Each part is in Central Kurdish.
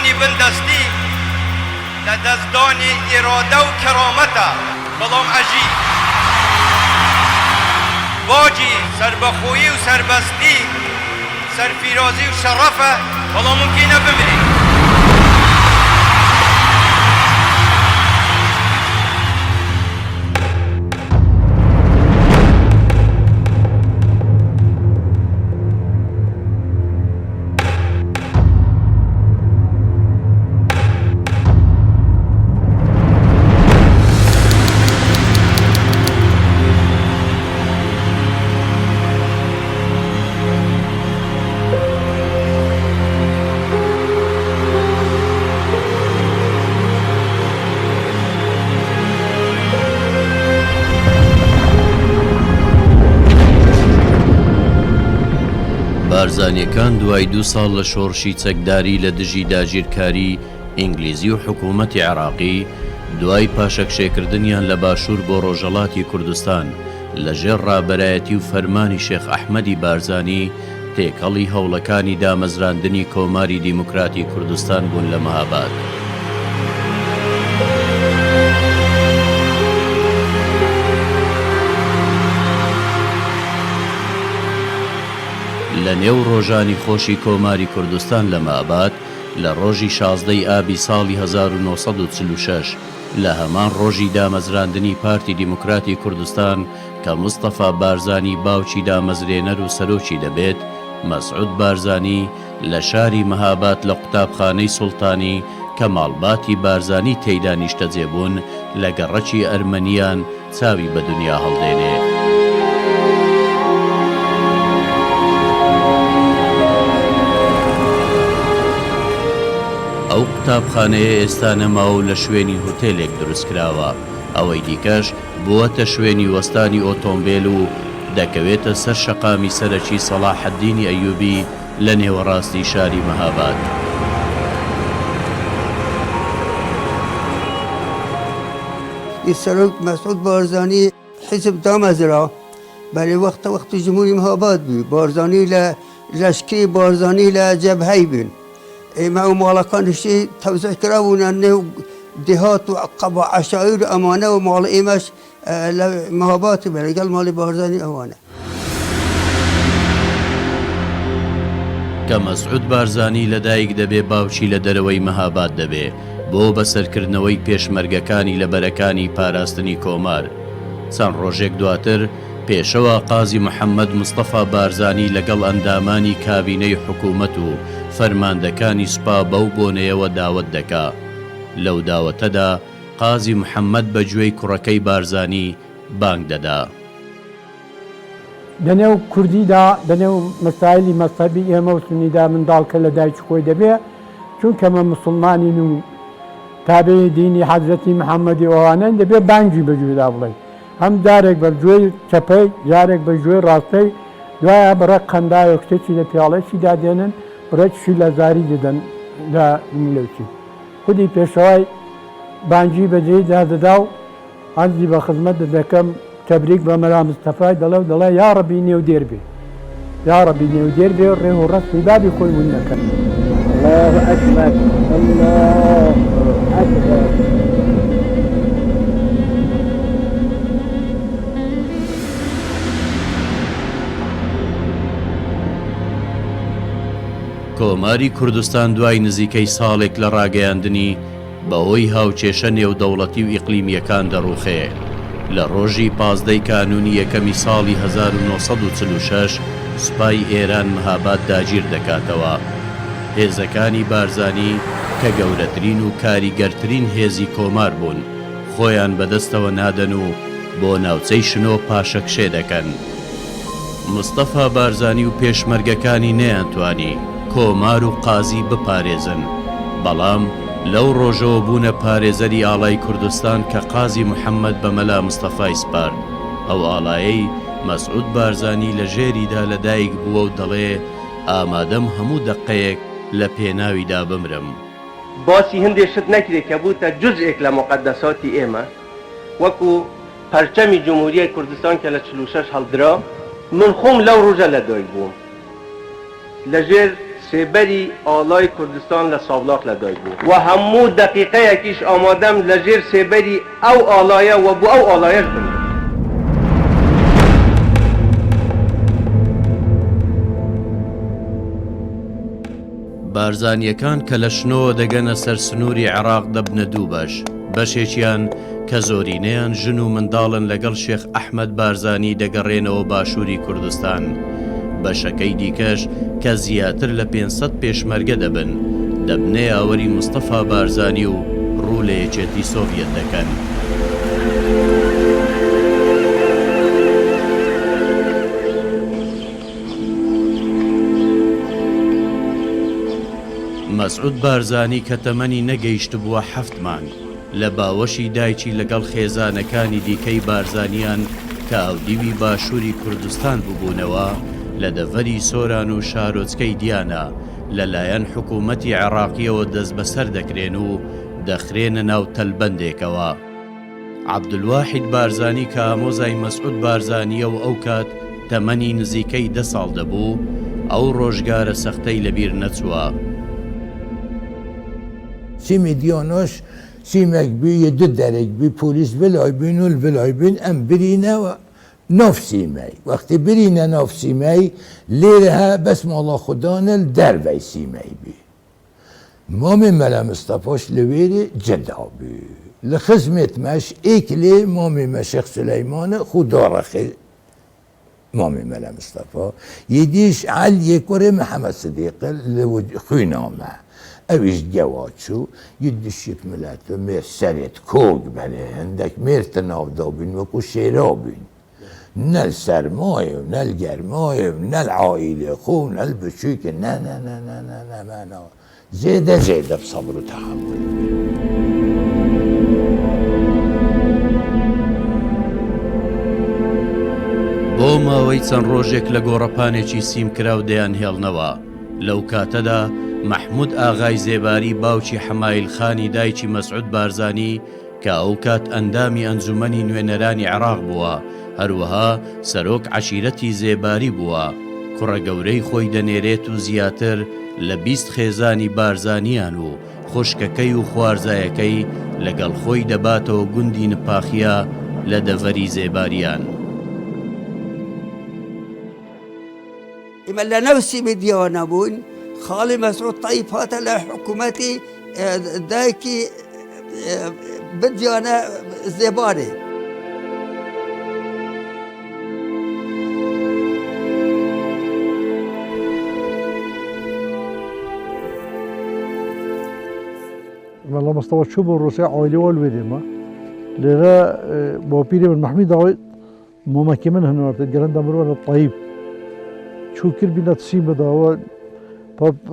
باجی بندەستی لە دەستدانی ئیرادە و کەرامەتە، بەڵام ئەژی. باجی سەربەخۆیی و سەربەستی، سەرفیرازی و شەڕەفە، بەڵام مومکینە بمری. بارزانییەکان دوای دوو ساڵ لە شۆڕشی چەکداری لە دژی داگیرکاری ئینگلیزی و حکوومەتی عێراقی، دوای پاشەکشێکردنیان لە باشوور بۆ ڕۆژهەڵاتی کوردستان لە ژێر ڕابەرایەتی و فەرمانی شێخ ئەحمەدی بارزانی تێکەڵی هەوڵەکانی دامەزراندنی کۆماری دیموکراتی کوردستان بوون لە مهاباد. لە نێو ڕۆژانی خۆشی کۆماری کوردستان لە ماباد، لە ڕۆژی 16 ی ئابی ساڵی 1946، لە هەمان ڕۆژی دامەزراندنی پارتی دیموکراتی کوردستان کە مستەفا بارزانی باوکی دامەزرێنەر و سەرۆکی دەبێت، مەسعود بارزانی لە شاری مهاباد لە قوتابخانەی سوڵتانی کە ماڵباتی بارزانی تێیدا نیشتەجێ بوون لە گەڕەکی ئەرمەنیان چاوی بە دونیا هەڵدێنێ. ئەو قوتابخانەیە ئێستا نەماوە و لە شوێنی هوتێلێک دروست کراوە، ئەوەی دیکەش بووەتە شوێنی وەستانی ئۆتۆمبێل و دەکەوێتە سەر شەقامی سەرەکی سەڵاحەدینی ئەیوبی لە نێوەڕاستی شاری مەهاباد. ی سەرۆک مەسعود بارزانی حیزب دامەزرا، بەێ وەختە وەختی جمهوری مهاباد بوی، بارزانی لە لەشکری بارزانی لە جەبهەی بوین، ئێمە ئەو ماڵەکانیشی تەوزیع کرابوونە نێو دێهات و قەبا عەشایر و ئەمانە و ماڵی ئێمەش لە مهاباد بوو لەگەڵ ماڵی بارزانی ئەوانە. کە مەسعود بارزانی لەدایک دەبێ باوکی لە دەرەوەی مەهاباد دەبێ بۆ بەسەرکردنەوەی پێشمەرگەکانی لە بەرەکانی پاراستنی کۆمار. چەند ڕۆژێک دواتر پێشەوا قازی محەمەد مستەفا بارزانی لەگەڵ ئەندامانی کابینەی حکوومەت و فەرماندەکانی سوپا بەو بۆنەیەوە داوەت دەکا. لەو داوەتەدا قازی محەمەد بە گوێی کوڕەکەی بارزانی بانگ دەدا. دەنێو کوردیدا، دەنێو مەسایلی مەزهەبی ئێمە و سوننیدا منداڵ کە لە دایکی خۆی دەبێ، چونکە مە موسڵمانین و تابعی دینی حەزرەتی محەممەدی و ئەوانەین، دەبێ بانگی بە گوێدا بڵێی. هەم جارێک بە گوێی چەپەی، جارێک بە گوێی ڕاستەی، دوایە بڕێک قەنداوێک شتێکی لە پیاڵەیەکیدا دێنن، بڕێکیشی لە زاری دەدەن لە ملوکی. خودی پێشەوای بانگی بە جێیدا دەدا و عەرزی بە خزمەتت دەکەم تەبریک بە مەلا مستەفای دەڵێ و دەڵێ یاڕەبی نێو دێر بێ یاڕەبی نێو دێر بێ ڕێ و ڕەسمی بابی خۆی ون نەکەن. اللە اکبر اللە اکبر. کۆماری کوردستان دوای نزیکەی ساڵێک لە ڕاگەیاندنی، بەهۆی هاوکێشە نێودەوڵەتی و ئیقلیمییەکان دەڕووخێ. لە ڕۆژی 15 ی کانوونی یەکەمی ساڵی 1946 سوپای ئێران مهاباد داگیر دەکاتەوە. هێزەکانی بارزانی کە گەورەترین و کاریگەرترین هێزی کۆمار بوون، خۆیان بەدەستەوە نادەن و بۆ ناوچەی شنۆ پاشەکشێ دەکەن. مستەفا بارزانی و پێشمەرگەکانی نەیانتوانی کۆمار و قازی بپارێزن، بەڵام لەو ڕۆژەوە بوونە پارێزەری ئاڵای کوردستان کە قازی محەمەد بە مەلا مستەفای سپارد، ئەو ئاڵایەی مەسعود بارزانی لە ژێریدا لە دایک بووە و دەڵێ ئامادەم هەموو دەققەیەک لە پێناویدا بمرم. باسی هەندێ شت نەکرێ کە بووتە جوزئێک لە موقەدەساتی ئێمە، وەکوو پەرچەمی جمهوریای کوردستان کە لە 46 هەڵدرا، من خۆم لەو ڕۆژە لە دایک بووم لە ژێر سێبەری ئاڵای کوردستان لە سابڵاخ لە دایک بووم و هەموو دەقیقەیەکیش ئامادەم لە ژێر سێبەری ئەو ئاڵایە و بۆ ئەو ئاڵایەش بمرم. بارزانییەکان کە لە شنۆوە دەگەنە سەر سنووری عێراق دەبنە دوو بەش، بەشێکیان کە زۆرینەیان ژن و منداڵن لەگەڵ شێخ ئەحمەد بارزانی دەگەڕێنەوە باشووری کوردستان، بەشەکەی دیکەش کە زیاتر لە 500 پێشمەرگە دەبن، دەبنە یاوەری مستەفا بارزانی و ڕوو لە یەکێتی سۆڤیەت دەکەن. مەسعود بارزانی کە تەمەنی نەگەیشتبووە حەفت مانگ، لە باوەشی دایکی لەگەڵ خێزانەکانی دیکەی بارزانیان کە ئاودیوی باشووری کوردستان ببوونەوە، لە دەڤەری سۆران و شارۆچکەی دیانا لە لایەن حکوومەتی عێڕاقییەوە دەستبەسەر دەکرێن و دەخرێنە ناو تەلبەندێکەوە. عەبدولواحید بارزانی کە ئامۆزای مەسعود بارزانییە و ئەوکات تەمەنی نزیکەی دە ساڵ دەبوو، ئەو ڕۆژگارە سەختەی لەبیر نەچووە. سیمی دیاناش سیمێک بی یە دو دەرک بی پۆلیس ڤلای بین و ڤلای بین ئەم برینە ناف سیمەی وەختی برینە ناف سیمەی لێرە بەس ماڵا خودانل دەرڤەی سیمەی بی مامێ مەلا مستەفاش لە وێرێ جەدا بی لە خزمێت مەش ئێک لێ مامێ مە شێخ سولەیمانە خو داڕەخێ مامێ مەلا مستەفا یدیش عەلیێ کوڕێ محەمەد سدیقە لە خوینا مە ئەویش گەوا چوو یدیش یەک ملەت مێر سەرێت کۆک بەرێ هەندەک مێر تە ناو دابین وەکو شێرا بین نە سەرمایێ و نە گەرمایێ و نە عائیلێ خۆ و نە بچووکێ نە نە نە نە نە نە مە نا زێدە زێدە سەبر و تەحەمول بێ. بۆ ماوەی چەند ڕۆژێک لە گۆڕەپانێکی سیمکراو دەیانهێڵنەوە، لەو کاتەدا مەحموود ئاغای زێباری باوکی حەمایل خانی دایکی مەسعود بارزانی کە ئەوکات ئەندامی ئەنجومەنی نوێنەرانی عێراق بووە، هەروەها سەرۆک عەشیرەتی زێباری بووە، کوڕە گەورەی خۆی دەنێرێت و زیاتر لە 20 خێزانی بارزانیان و خوشکەکەی و خوارزایەکەی لەگەڵ خۆی دەباتەوە گوندی نپاخیا لە دەڤەری زێباریان. ئێمە لە ناو سیمیدیەوە نەبووین، خاڵی مەسعود تەیب هاتە لای حکوومەتی دایکی بدیانە زێبارێ. مەلا مستەفا چوو بۆ ڕووسیا عایلەی وا لوێ دێمە لێرە باپیری من مەحمی داوای مامەکی من هەنوارتە گەرەندە مروە تەیب چوو کرد بینە تسیم بداوە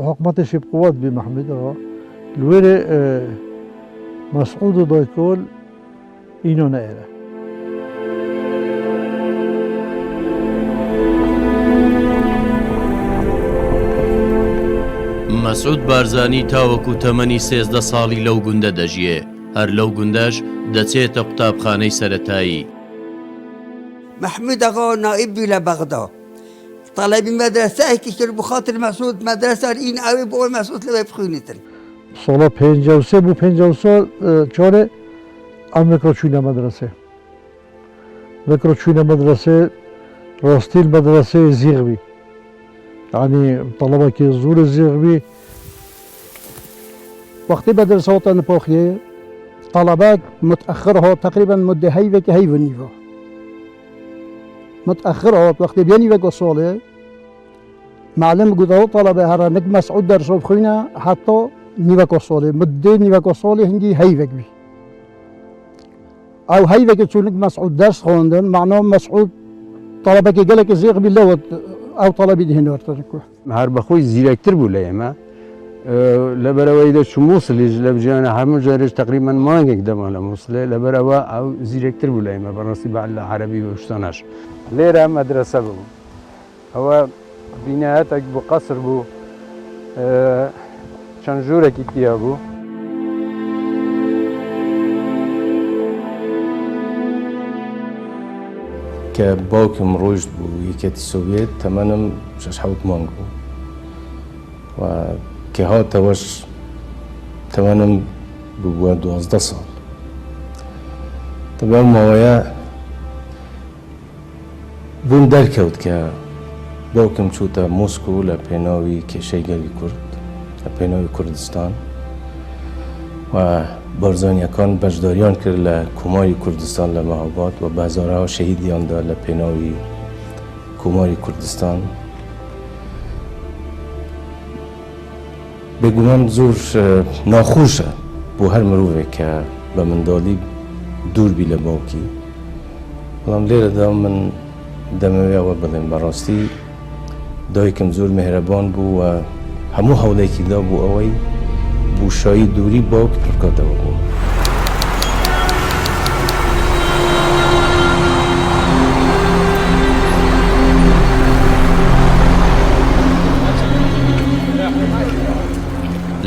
حکومەتێکی بقوات بی مەحمید ئاغا لوێرێ مەسعود و دایکۆل ئینۆ نەئێرە. مەسعود بارزانی تاوەکو تەمەنی 13 ساڵی لەو گوندە دەژیێ، هەر لەو گوندەش دەچێتە قوتابخانەی سەرەتایی. مەحمود ئاغا نائیب بوو لە بەغدا. تەڵەبی مەدرەسەیەکی کرد بۆ خاتر مەسعود مەدرەسە ئین ئەوێ بۆ ئەوەی مەسعود لەوێ بخوێنیتن. ساڵە 53 بۆ 54 ئەم وێکڕ چووینە مەدرەسێ. وێکڕ چووینە مەدرەسێ ڕاستیل مەدرەسێ زیغ بی. یعنی تەڵەبەکی زۆر زیغ بی. وەختی مەدرەسە هاتە نپاخیێ طلبات متأخر هات تقریبا مدة هەیڤێکی هەیڤ و نیڤە. متأخر هات وەختی بێنی وەک ساڵێ معلم گوتەوە طلبە هەرە نک مەسعود دەرسۆ بخوینە حتا نیوەکە ساڵێ مدەی نیوەکە ساڵێ هەنگی هەیڤێک بی ئەو هەیڤێکی چوونک مەسعود دەرس خوێندن مەعنا مەسعود طلبەکی گەلێکی زیق بی لەوە ئەو طلبی دهێنوەرتەکوە هەر بەخۆی زیرەکتر بوو لە ئێمە لەبەرەوەی دەچوو مووسلیش لە بژیانە هەموو جارێک تقریبا مانگێک دەما لە مووسلێ لەبەرەوە ئەو زیرەکتر بوو لە ئێمە بەڕاستی بە لە عەرەبی و شتانەش. لێرە مەدرەسە بوو ئەوە بینایەتێک بوو قەسر بوو چەند ژوورێکی تیا بوو. کە باوکم ڕۆیشت بۆ یەکێتی سۆڤیەت تەمەنم شەش حەوت مانگ بوو. و کە هاتەوەش تەمەنم ببووە 12 ساڵ. تەبعەن ئەو ماوەیە بۆم دەرکەوت کە باوکم چووتە مۆسکۆ لە پێناوی کێشەی گەلی کورد، لە پێناوی کوردستان و بارزانییەکان بەشداریان کرد لە کۆماری کوردستان لە مەهاباد و بە هەزارەها شەهیدیان دا لە پێناوی کۆماری کوردستان. بێگومان زۆر ناخۆشە بۆ هەر مرۆڤێک کە بە منداڵی دوور بی لە باوکی، بەڵام لێرەدا من دەمەوێ ئەوە بڵێم بەڕاستی دایکم زۆر میهرەبان بوو و هەموو هەوڵێکی دا بۆ ئەوەی بۆشایی دووری باوک پڕ بکاتەوە بۆ من.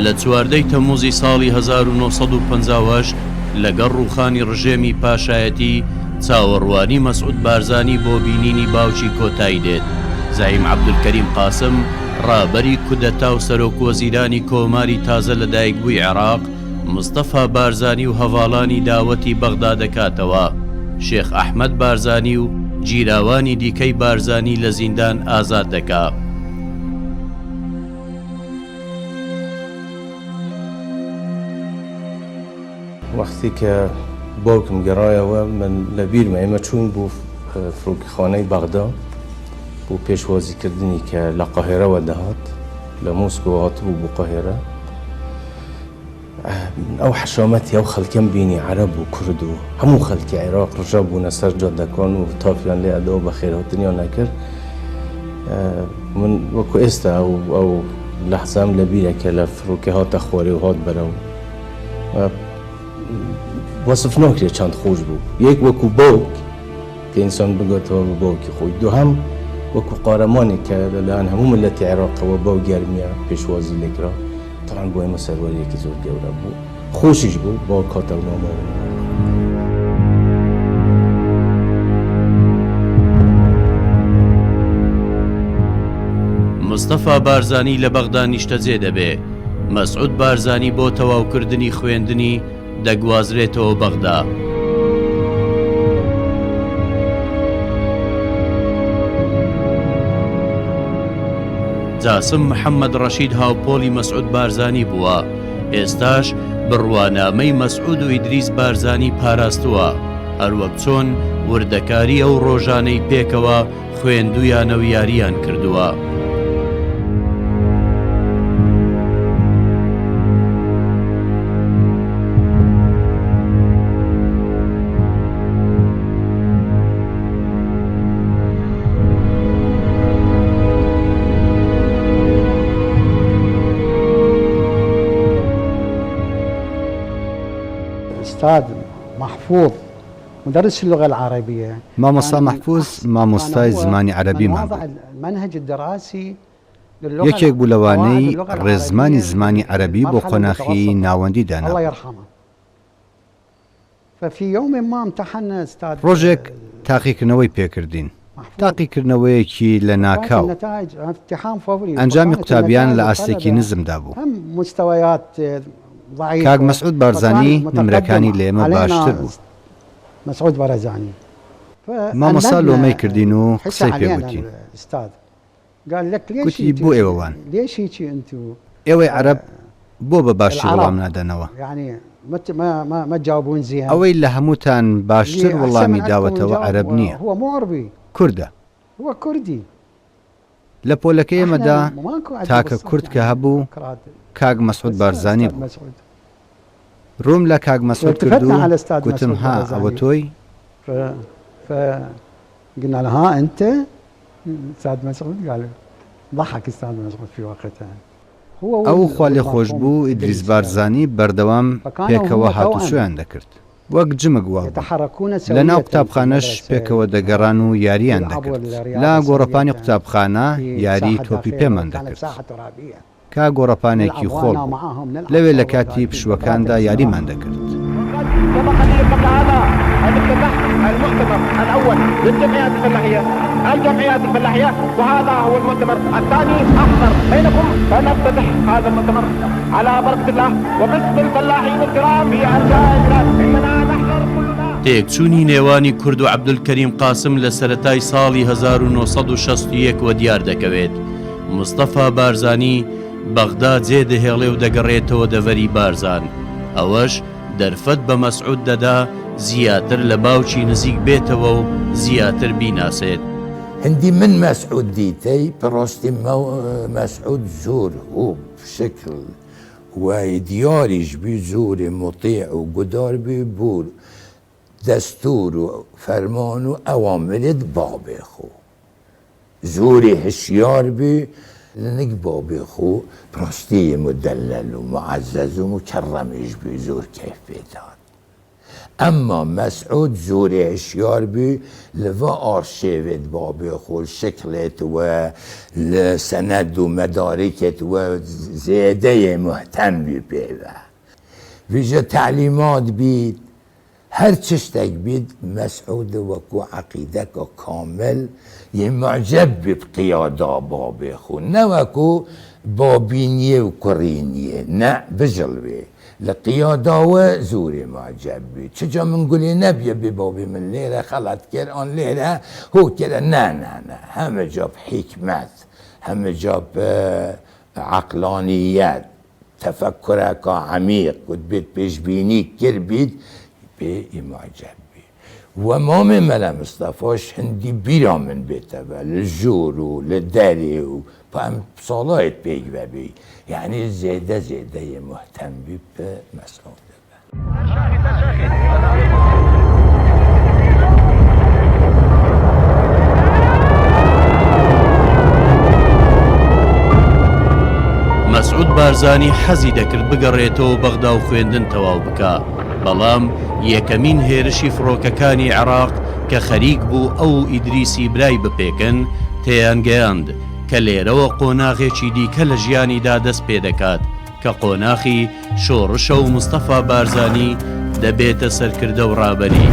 لە چواردەی تەمموزی ساڵی 1958 لەگەڵ ڕووخانی ڕژێمی پاشایەتی، چاوەڕوانی مەسعود بارزانی بۆ بینینی باوکی کۆتایی دێت، زەعیم عەبدولکەریم قاسم، ڕابەری کودەتا و سەرۆکوەزیرانی کۆماری تازە لەدایکبووی عێراق، مستەفا بارزانی و هەڤاڵانی داوەتی بەغدا دەکاتەوە، شێخ ئەحمەد بارزانی و گیراوانی دیکەی بارزانی لە زیندان ئازاد دەکا. وەختی کە باوکم گەڕایەوە من لە بیرمە ئێمە چووین بۆ فڕۆکەخانەی بەغدا بۆ پێشوازیکردنی کە لە قاهێرەوە دەهات لە مۆسکۆ هاتبوو بۆ قاهێرە ئەو حەشامەتی ئەو خەلکەم بینی عەرەب و کورد و هەموو خەلکی عێراق ڕژا بوونە سەر جادەکان و تافیان لێ ئەدا و بەخێرهاتنیان ئەکرد من وەکو ئێستا ئەو ئەو لەحزەم لە بیرە کە لە فڕۆکە هاتە خوارێ و هات بەرەو وەسف ناکرێت چەند خۆش بوو یەک وەکو باوک کە ئینسان بگاتەوە بە باوکی خۆی دووهەم وەکو قارەمانێک کە لەلایەن هەموو ملەتی عێراقەوە بەو گەرمیە پێشوازی لێکرا تەبعەن بۆ ئێمە سەروەریەکی زۆر گەورە بوو خۆشیش بوو باوک هاتەوە ناو ماڵی. مستەفا بارزانی لە بەغدا نیشتەجێ دەبێ، مەسعود بارزانی بۆ تەواوکردنی خوێندنی دەگوازرێتەوە بەغدا. جاسم محەمەد ڕەشید هاوپۆلی مەسعود بارزانی بووە، ئێستاش بڕوانامەی مەسعود و ئیدریس بارزانی پاراستووە، هەروەک چۆن وردەکاری ئەو ڕۆژانەی پێکەوە خوێندوویانە و یارییان کردووە. استاذ محفوظ مدرس اللغە العربیە مامۆستا مەحفوز مامۆستای زمانی عەرەبیمان بوو. یەکێک بوو لەوانەی ڕێزمانی زمانی عەرەبی بۆ قۆناخی ناوەندی دانابوو. ڕۆژێک تاقیکردنەوەی پێکردین، تاقیکردنەوەیەکی لەناکاو، ئەنجامی قوتابیان لە ئاستێکی نزمدا بوو. کاک مەسعود بارزانی نمرەکانی لە ئێمە باشتر بوو. مامۆستا لۆمەی کردین و قسەی پێ گوتین. گوتی بۆ ئێوە وان؟ ئێوەی عەرەب بۆ بە باشی وەڵام نادەنەوە؟ ئەوەی لە هەمووتان باشتر وەڵامی داوەتەوە عەرەب نییە، کوردە. لە پۆلەکەی ئێمەدا تاکە کورد کە هەبوو کاک مەسعود بارزانی بوو. رووم لە کاک مەسعود کرد و گوتم ها ئەوە تۆی؟ قلنا له ها انت استاذ مسعود قال ضحك استاذ مسعود في وقتها ئەو خوالێخۆشبوو ئیدریس بارزانی بەردەوام پێکەوە هاتوچۆیان دەکرد، وەک جمک وابوون، لەناو قوتابخانەش پێکەوە دەگەڕان و یارییان دەکرد، لە گۆڕەپانی قوتابخانە یاریی تۆپی پێمان دەکرد. کە گۆڕەپانێکی خۆڵ بوو، لەوێ لە کاتی پشووەکاندا یاریمان دەکرد. الافتتاح المؤتمر الأول للجمعيات الفلاحية الجمعيات الفلاحية وهذا هو المؤتمر الثاني أحضر بينكم فنفتتح هذا المؤتمر على بركة الله وباسم الفلاحين الكرام في أرجاء البلاد إننا نحضر كلنا تێکچوونی نێوانی کورد و عەبدولکەریم قاسم لە سەرەتای ساڵی 1961 وە دیار دەکەوێت. مستەفا بارزانی بەغدا جێ دەهێڵێ و دەگەڕێتەوە دەڤەری بارزان، ئەوەش دەرفەت بە مەسعود دەدا زیاتر لە باوکی نزیک بێتەوە و زیاتر بیناسێت. هندی من مەسعود دیتەی پڕۆستی مەسعود زۆر هوب شکل و دیاریش بی زۆر موتیع و گودار بی بور دەستور و فەرمان و ئەوامرت بابێ خۆ زۆری هشیار بی لنک بابێ خۆ پڕۆستی مودەلەل و موعەزەز و موکەڕەمیش بی زۆر کەیف پێدات ئەمما مەسعود زۆرێ هشیار بی لڤا ئارشێڤێت بابێ خۆ شکلێت و لە سەنەد و مەدارکێت و زێدەیێ موهتەم بی پێوە ڤیژە تەعلیمات بیت هەر چشتەک بیت مەسعود وەکو عەقیدەکا کامل یێ موعجەب بی بقیادا بابێ خو نەوەکو بابینیێ و کوڕینیێ نە بجڵوێ لە قیاداوە زۆرێ موعجەب بی چجا من گولێ نەبیە بێ بابێ من لێرە خەڵەت کرد ئان لێرە هۆ کرە نە نە نە هەمە جا بحیکمەت هەمە جا بعەقلانیەت تەفەکورەکا عەمیق گوتبێت پێشبینی کردبیت پێ ی موعجەب بی وە مامێ مەلا مستەفاش هندی بیرا من بێتەڤە لە ژۆر و لە دەرێ و پا ئەم ساڵایت پێکڤە بی یەعنی زێدە زێدە یێ موهتەم بی پێ مەسعود بە. مەسعود بارزانی حەزی دەکرد بگەڕێتەوە بەغدا و خوێندن تەواو بکا، بەڵام یەکەمین هێرشی فڕۆکەکانی عێراق کە خەریک بوو ئەو و ئیدریسی برای بپێکن، تێیانگەیاند کە لێرەوە قۆناغێکی دیکە لە ژیانیدا دەست پێدەکات، کە قۆناخی شۆڕشە و مستەفا بارزانی دەبێتە سەرکردە و ڕابەری.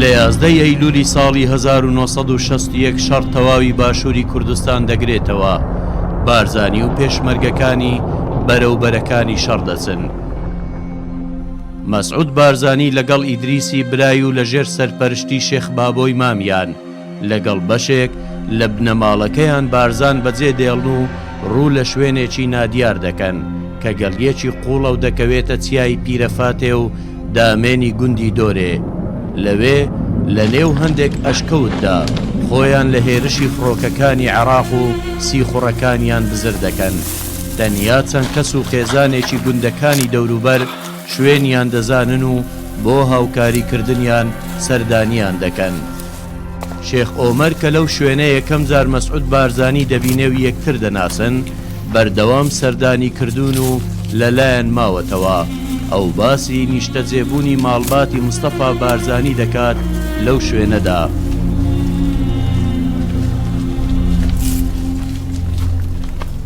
لە 11 ئەیلولی ساڵی 1961 شەڕ تەواوی باشووری کوردستان دەگرێتەوە، بارزانی و پێشمەرگەکانی بەرەو بەرەکانی شەڕ دەچن. مەسعود بارزانی لەگەڵ ئیدریسی برای و لەژێر سەرپەرشتی شێخ بابۆی مامیان، لەگەڵ بەشێک لە بنەماڵەکەیان بارزان بەجێ دێڵن و ڕوو لە شوێنێکی نادیار دەکەن کە گەڵیەکی قوڵە و دەکەوێتە چیای پیرەفاتێ و دامێنی گوندی دۆرێ. لەوێ لە نێو هەندێک ئەشکەوتدا خۆیان لە هێرشی فڕۆکەکانی عێراق و سیخوڕەکانیان بزر دەکەن. تەنیا چەند کەس و خێزانێکی گوندەکانی دەوروبەر شوێنیان دەزانن و بۆ هاوکاری کردنیان سەردانیان دەکەن. شێخ ئۆمەر کە لەو شوێنە یەکەم جار مەسعود بارزانی دەبینێ و یەکتر دەناسن، بەردەوام سەردانی کردوون و لە لایان ماوەتەوە. ئەو باسی نیشتەجێبوونی ماڵباتی مستەفا بارزانی دەکات لەو شوێنەدا.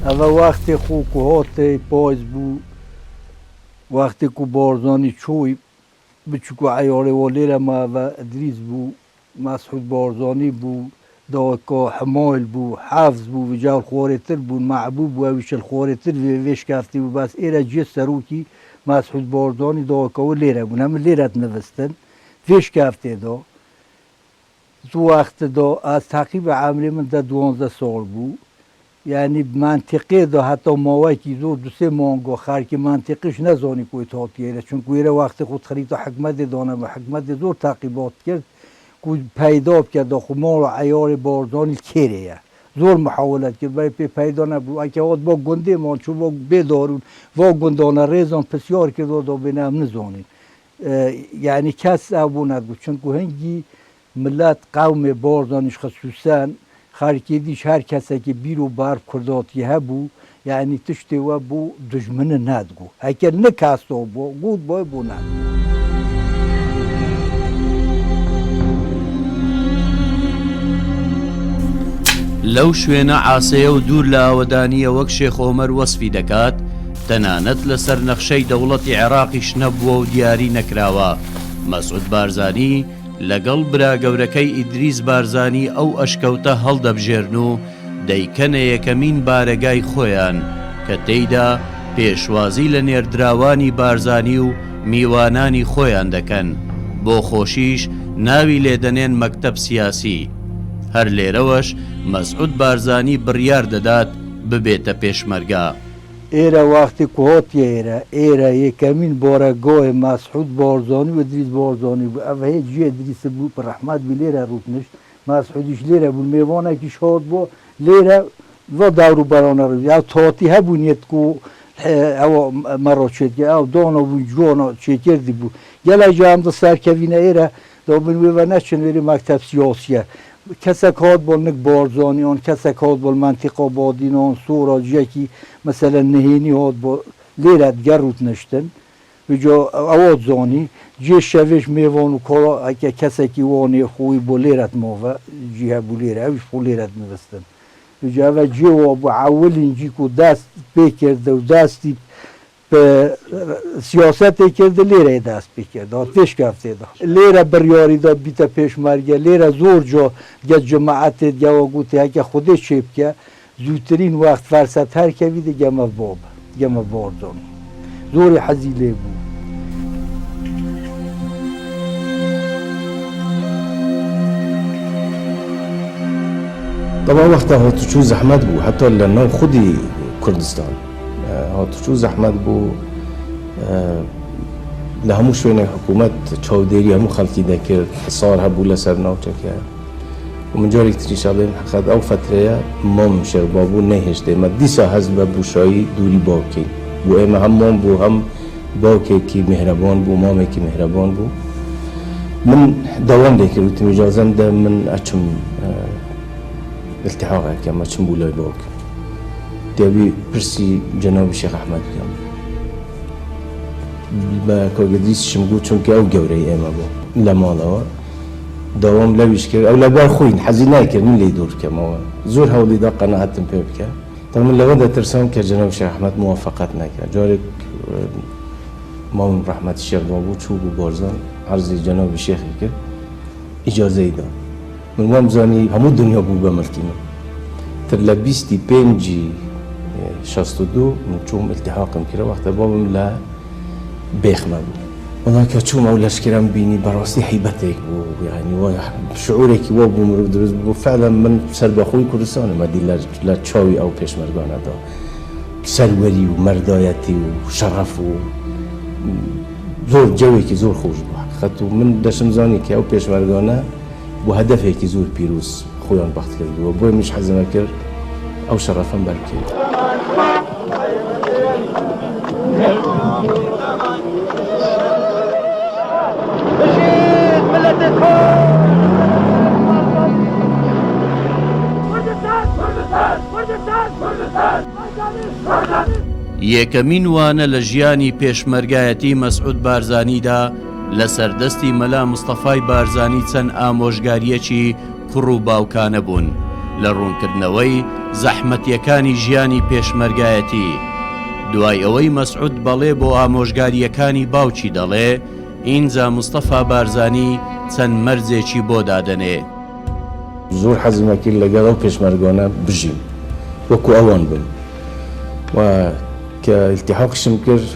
ئەڤە وەختێ خو کو هاتێ پایز بوو وەختێ کو بارزانی چوی بچوک و عەیاڵێ وا لێرە ما ئەڤە ئدریس بوو مەسعود بارزانی بوو داکا حمایل بوو حەفز بوو وجا خوارێ تر بوون مەعبوب بوو ئەویش خوارێ تر وێ وێ شکەفتێ بوو بەس ئێرە جێ سەرۆکی مەسعود بارزانی داکاوە لێرە بوون هەمە لێرە نڤستن وێ شکەفتێ دا زو وەخت دا ئەز تەقریبا عەمرێ من دە دوانزە ساڵ بوو یانی مەنتیقێ دا هەتا ماوەیەکی زۆر دو سێ مانگا خەرکی مەنتیقیش نەزانی کوی تاتیەیرە چونکو ئێرە وەختی خو خریتە حکومەتێ دانە بوو حکومەتێ زۆر تەقیبات کرد کو پەیدا بکە دا خو ماڵ و عەیاڵێ بارزانی کێرێیە زۆر محاولەت کرد بەری پێ پەیدا نەبوو ئەکە هات با گوندێ مان چوو با بێ دارون وا گوندانە ڕێزان پرسیار کرد دا بێنە ئەم نزانین یانی کەس ئەو بۆ نەدگوت چونکو هەنگی ملەت قەومێ بارزانیش خسوسەن خەرکێ دیش هەر کەسەکی بیر و بار کورداتی هەبوو یەعنی تشتێ وە بۆ دوژمنە نەدگو هەکە نکەستۆ بۆ گوت بۆی بۆ نەدگو. لەو شوێنە عاسێیە و دوور لە ئاوەدانییە وەک شێخ ئۆمەر وەسفی دەکات، تەنانەت لەسەر نەخشەی دەوڵەتی عێراقیش نەبووە و دیاری نەکراوە، مەسعود بارزانی لەگەڵ برا گەورەکەی ئیدریس بارزانی ئەو ئەشکەوتە هەڵدەبژێرن و دەیکەنە یەکەمین بارەگای خۆیان کە تێیدا پێشوازی لە نێردراوانی بارزانی و میوانانی خۆیان دەکەن، بۆ خۆشیش ناوی لێدەنێن مەکتەب سیاسی. هەر لێرەوەش مەسعود بارزانی بڕیار دەدات ببێتە پێشمەرگە. ئێرە وەختی کو هاتیە ئێرە، ئێرە یەکەمین بارەگاێ مەسعود بارزانی و ئدریس بارزانی بوو، ئەڤ هێ جیێ ئدریس بوو ڕەحمەت بی لێرە ڕووتنشت، مەسعودیش لێرە بوو، مێوانەکیش هات بۆ لێرە ڤە دەور و بەرانە ڕوو ئەو تاتی هەبوو نیەت کو ئەوە مەڕا چێتکە ئەو دانا بوو جوانا چێکردی بوو گەلەک جا ئەم دە سەرکەڤینە ئێرە دا بن وێڤە نەچن وێرێ مەکتەب سیاسیە کەسەک هات بۆ نک بارزانیان کەسەک هات بۆ مەنتیقا بادینان سۆرا جیەکی مەسەلەن نهێنی هات بۆ لێرە دگە ڕووت نشتن وجا ئەوات زانی جێ شەڤێش مێوان و کۆڵا هەکە کەسەکی وانێ خۆی بۆ لێرەت ماڤە جی هەبوو لێرە ئەویش خۆ لێرەت نڤستن وجا ئەڤە جێ وا بوو عەولین جی کو دەست پێ کردە و دەستی پێ سیاسەتێ کردە لێرەێ دەست پێ کرد هات پێش کەفتێ دا لێرە بڕیاری داد بیتە پێشمەرگە لێرە زۆر جا گە جماعەتێ گەوە گوتێ هەکە خودێ چێ بکە زووترین وەخت فەرسەت هەر کەوی دە گەمە باب گەمە بارزانی زۆری حەزی لێ بوو. تەبعەن وەختا هاتوچوو زەحمەت بوو هەتا لە ناو خودی کوردستان هاتوچوو زەحمەت بوو لە هەموو شوێنێک حکوومەت چاودێری هەموو خەڵکی دەکرد حسار هەبوو لەسەر ناوچەکە و من جارێکی تریش ئەڵێم حەقیقەت ئەو فەترەیە مامم شێخ بابو نەیهێشت ئێمە دیسا هەست بە بوشایی دووری باوک کەین بۆ ئێمە هەم مام بوو هەم باوکێکی میهرەبان بوو مامێکی میهرەبان بوو من داوام لێ کرد وتم ئیجازەم دە من ئەچم التحاق ئەکەم ئەچم بۆ لای باوکم دەبی پرسی جەنابی شێخ ئەحمەد بکەم بە کاک ئیدریسیشم گوت چونکە ئەو گەورەی ئێمە بوو لە ماڵەوە داوام لەویش کرد ئەو لەبەر خۆی حەزی نایکرد من لێی دوور بکەمەوە زۆر هەوڵی دا قەناعەتم پێ بکا تا من لەوە دەترسام کە جەنابی شێخ ئەحمەد موافەقەت نەکا جارێک مامم ڕەحمەتی شێخ بابو چوو بوو بارزان عەرزی جەنابی شێخی کرد ئیجازەی دا من وام زانی هەموو دنیا بوو بە ملکی من تر لە بیستی پێنجی 62 من چووم التحاقم کرد وەختە بابم لە بێخمە بوو. وەڵا کە چووم ئەو لەشکرەم بینی بەڕاستی هەیبەتێک بوو یانی وا شعورێکی وا بۆ مرۆڤ دروست بوو فعلا من سەربەخۆی کوردستانم ئەدی لە چاوی ئەو پێشمەرگانەدا سەروەری و مەردایەتی و شەڕەف و زۆر جەوێکی زۆر خۆش بوو حقیقەت و من دەشم زانی کە ئەو پێشمەرگانە بۆ هەدەفێکی زۆر پیرۆز خۆیان بەخت کردووە بۆیە منیش حەزم ئەکرد ئەو شەڕەفەم بەر بکەوێت. یەکەمین وانە لە ژیانی پێشمەرگایەتی مەسعود بارزانیدا لەسەر دەستی مەلا مستەفای بارزانی چەند ئامۆژگارییەکی کوڕ و باوکانە بوون لە ڕوونکردنەوەی زەحمەتییەکانی ژیانی پێشمەرگایەتی. دوای ئەوەی مەسعود بەڵێ بۆ ئامۆژگارییەکانی باوکی دەڵێ، ئینجا مستەفا بارزانی چەند مەرجێکی بۆ دادەنێ. زۆر حەزم ئەکرد لەگەڵ ئەو پێشمەرگانە بژیم، وەکو ئەوان بم و کە ئیلتیحاقیشم کرد،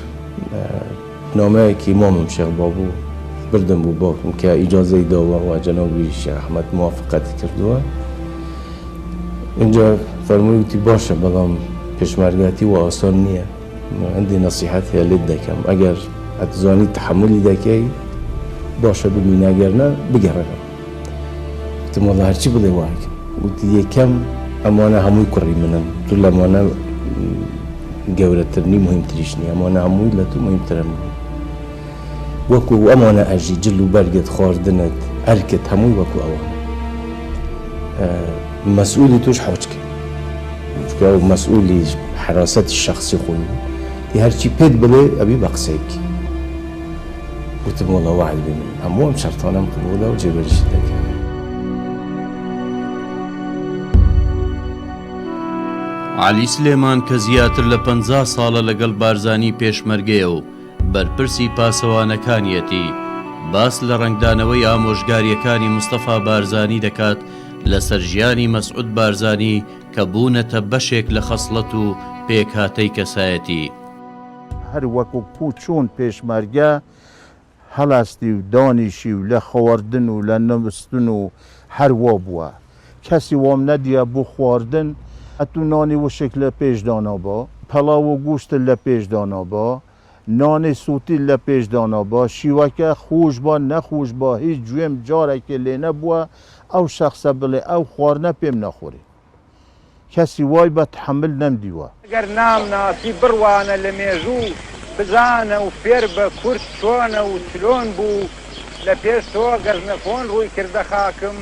نامەیەکی مامم شێخ بابو بردم بۆ باوکم کە ئیجازەی داوە و جەنابی شێخ ئەحمەد موافقەتی کردووە. ئینجا فەرمووی وتی باشە بەڵام پێشمەرگاتی وا ئاسان نییە، هەندێ نەسیحەت هەیە لێت دەکەم، ئەگەر ئەتزانی تەحەمولی دەکەی باشە بمینە ئەگەر نا بگەڕێرەوە. وتم وەڵا هەرچی بڵێ وا ئەکەم. وتی یەکەم ئەمانە هەمووی کوڕی منن، تۆ لەمانە گەورەتر نی موهیمتریش نی، ئەمانە هەمووی لە تۆ موهیمترن. وەکو ئەمانە ئەژی، جل و بەرگت، خواردنت، ئەرکت هەمووی وەکو ئەوانە. مەسئولی تۆش حاجکە. چونکە ئەو مەسئولی حەراسەتی شەخسی خۆی بوو. دی هەرچی پێت بڵێ ئەبی بە قسەی بکەی. وتم وەڵا وەعد بێ من هەموو ئەم شەرتانەم قبوڵە و جێبەجێشی دەکەم. عەلی سلێمان کە زیاتر لە 50 ساڵە لەگەڵ بارزانی پێشمەرگەیە و بەرپرسی پاسەوانەکانیەتی، باس لە ڕەنگدانەوەی ئامۆژگارییەکانی مستەفا بارزانی دەکات لەسەر ژیانی مەسعود بارزانی کە بوونەتە بەشێک لە خەسڵەت و پێکهاتەی کەسایەتی. هەر وەکو کو چۆن پێشمەرگە هەڵەستی و دانیشی و لە خواردن و لە نوستن و هەر وا بووە. کەسی وام نەدیە بۆ خواردن ئەتوو نانی وشک لە پێش دانابا، پەڵاو و گۆشتت لە پێش دانابا، نانی سووتیت لە پێش دانابا، شیوەکە خۆش با نەخۆش با هیچ گوێم جارەکێ لێ نەبووە ئەو شەخسە بڵێ ئەو خواردنە پێم ناخورێ. کەسی وای بە تحمل نەمدیوە. گەر نامناسی بڕوانە لە مێژوو بزانە و فێر بە کورد چۆنە و چلۆن بوو لە پێش تۆ گەزنەفۆن ڕووی کردە خاکم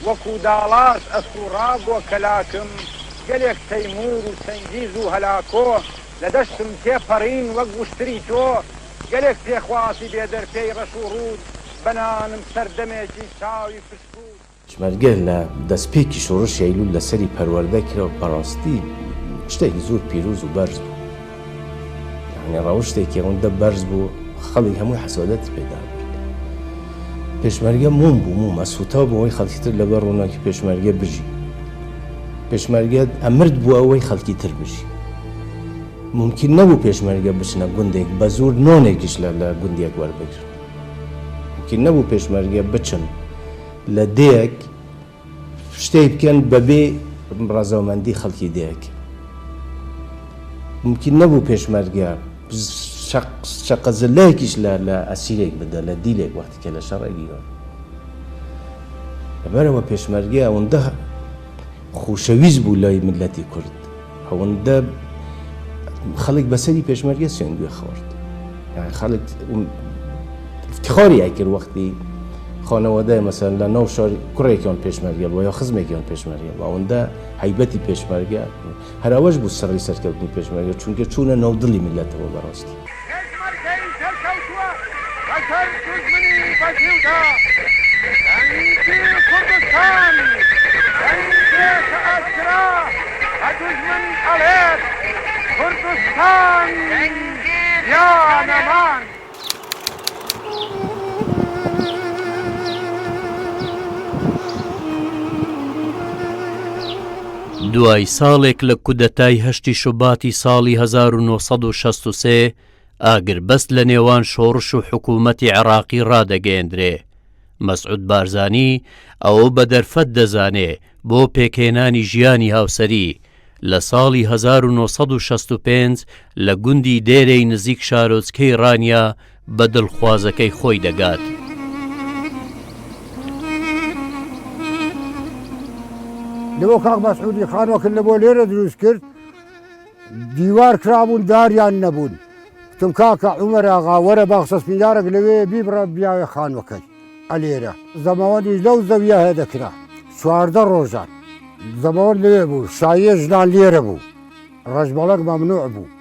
وەکوو داڵاش ئەسووڕا بۆ کەلاکم گەلێک تەیموور و چەنگیز و هەلاکۆ لە دەشتم تێپەڕین وەک وشتری تۆ گەلێک پێخواسی بێ دەرپێی ڕەش و ڕووت بە نانم سەردەمێکی چاوی پشکووت. پێشمەرگە لە دەستپێکی شۆڕشی ئەیلول لە سەری پەروەردە کرا و بەڕاستی شتێکی زۆر پیرۆز و بەرز بوو. یانی ڕەوشتێکی ئەوەندە بەرز بوو خەڵک هەمووی حەسادەتی پێ دابرد. پێشمەرگە موم بوو موم ئەسووتا بۆ ئەوەی خەڵکی تر لەبەر ڕووناکی پێشمەرگە بژی. پێشمەرگە ئەمرد بۆ ئەوەی خەڵکی تر بژی. مومکین نەبوو پێشمەرگە بچنە گوندێک بە زۆر نۆنێکیش لە لە گوندیەک وەربگرن. مومکین نەبوو پێشمەرگە بچن لە دێیەک شتێک بکەن بەبێ ڕەزامەندی خەڵکی دێیەک. مومکین نەبوو پێشمەرگە شەقە زلەیەکیش لە لە ئەسیرێک بدا لە دیلێک وەختی کە لە شەڕ ئەگیران. لەبەرئەوە پێشمەرگە ئەوەندە خۆشەویست بوو لای میللەتی کورد. ئەوەندە خەڵک بەسەری پێشمەرگە سوێند گوێ خوارد یعنی خەڵک افتخاری ئەکرد وەختی خانەوادەی مەسەن لە ناو شار کوڕێکیان پێشمەرگە بوو یا خزمێکیان پێشمەرگە بوو ئەوەندە هەیبەتی پێشمەرگە هەر ئەوەش بوو سڕی سەرکەوتنی پێشمەرگە چونکە چوونە ناو دڵی میللەتەوە بەڕاستی. پێشمەرگەی سەرکەوتووە بەسەر دوژمنی بەزیودا، دەنگی کوردستان دەنگێکە ئاشکرا بە دوژمن ئەڵێت کوردستان یا نەمان. دوای ساڵێک لە کودەتای هەشتی شوباتی ساڵی 1963 ئاگربەست لە نێوان شۆڕش و حکوومەتی عێراقی ڕادەگەیەندرێ. مەسعود بارزانی ئەوە بە دەرفەت دەزانێ بۆ پێکهێنانی ژیانی هاوسەری، لە ساڵی 1965 لە گوندی دێرێی نزیک شارۆچکەی ڕانیە بە دڵخوازەکەی خۆی دەگات. لەبۆ کاک مەسعودی خانوەکە لەبۆ لێرە دروست کرد دیوار کرابوون داریان نەبوون وتم کاکە عومەر ئاغا وەرە باخچە سپیندارێک لەوێ بیبڕە بیاوێ خانوەکەی ئەلێرە زەماوەندیش لەو زەویە هەیە دەکرا 14 ڕۆژان زەماوەند لەوێ بوو شاییە ژنان لێرە بوو ڕەشبەڵەک مەمنوع بوو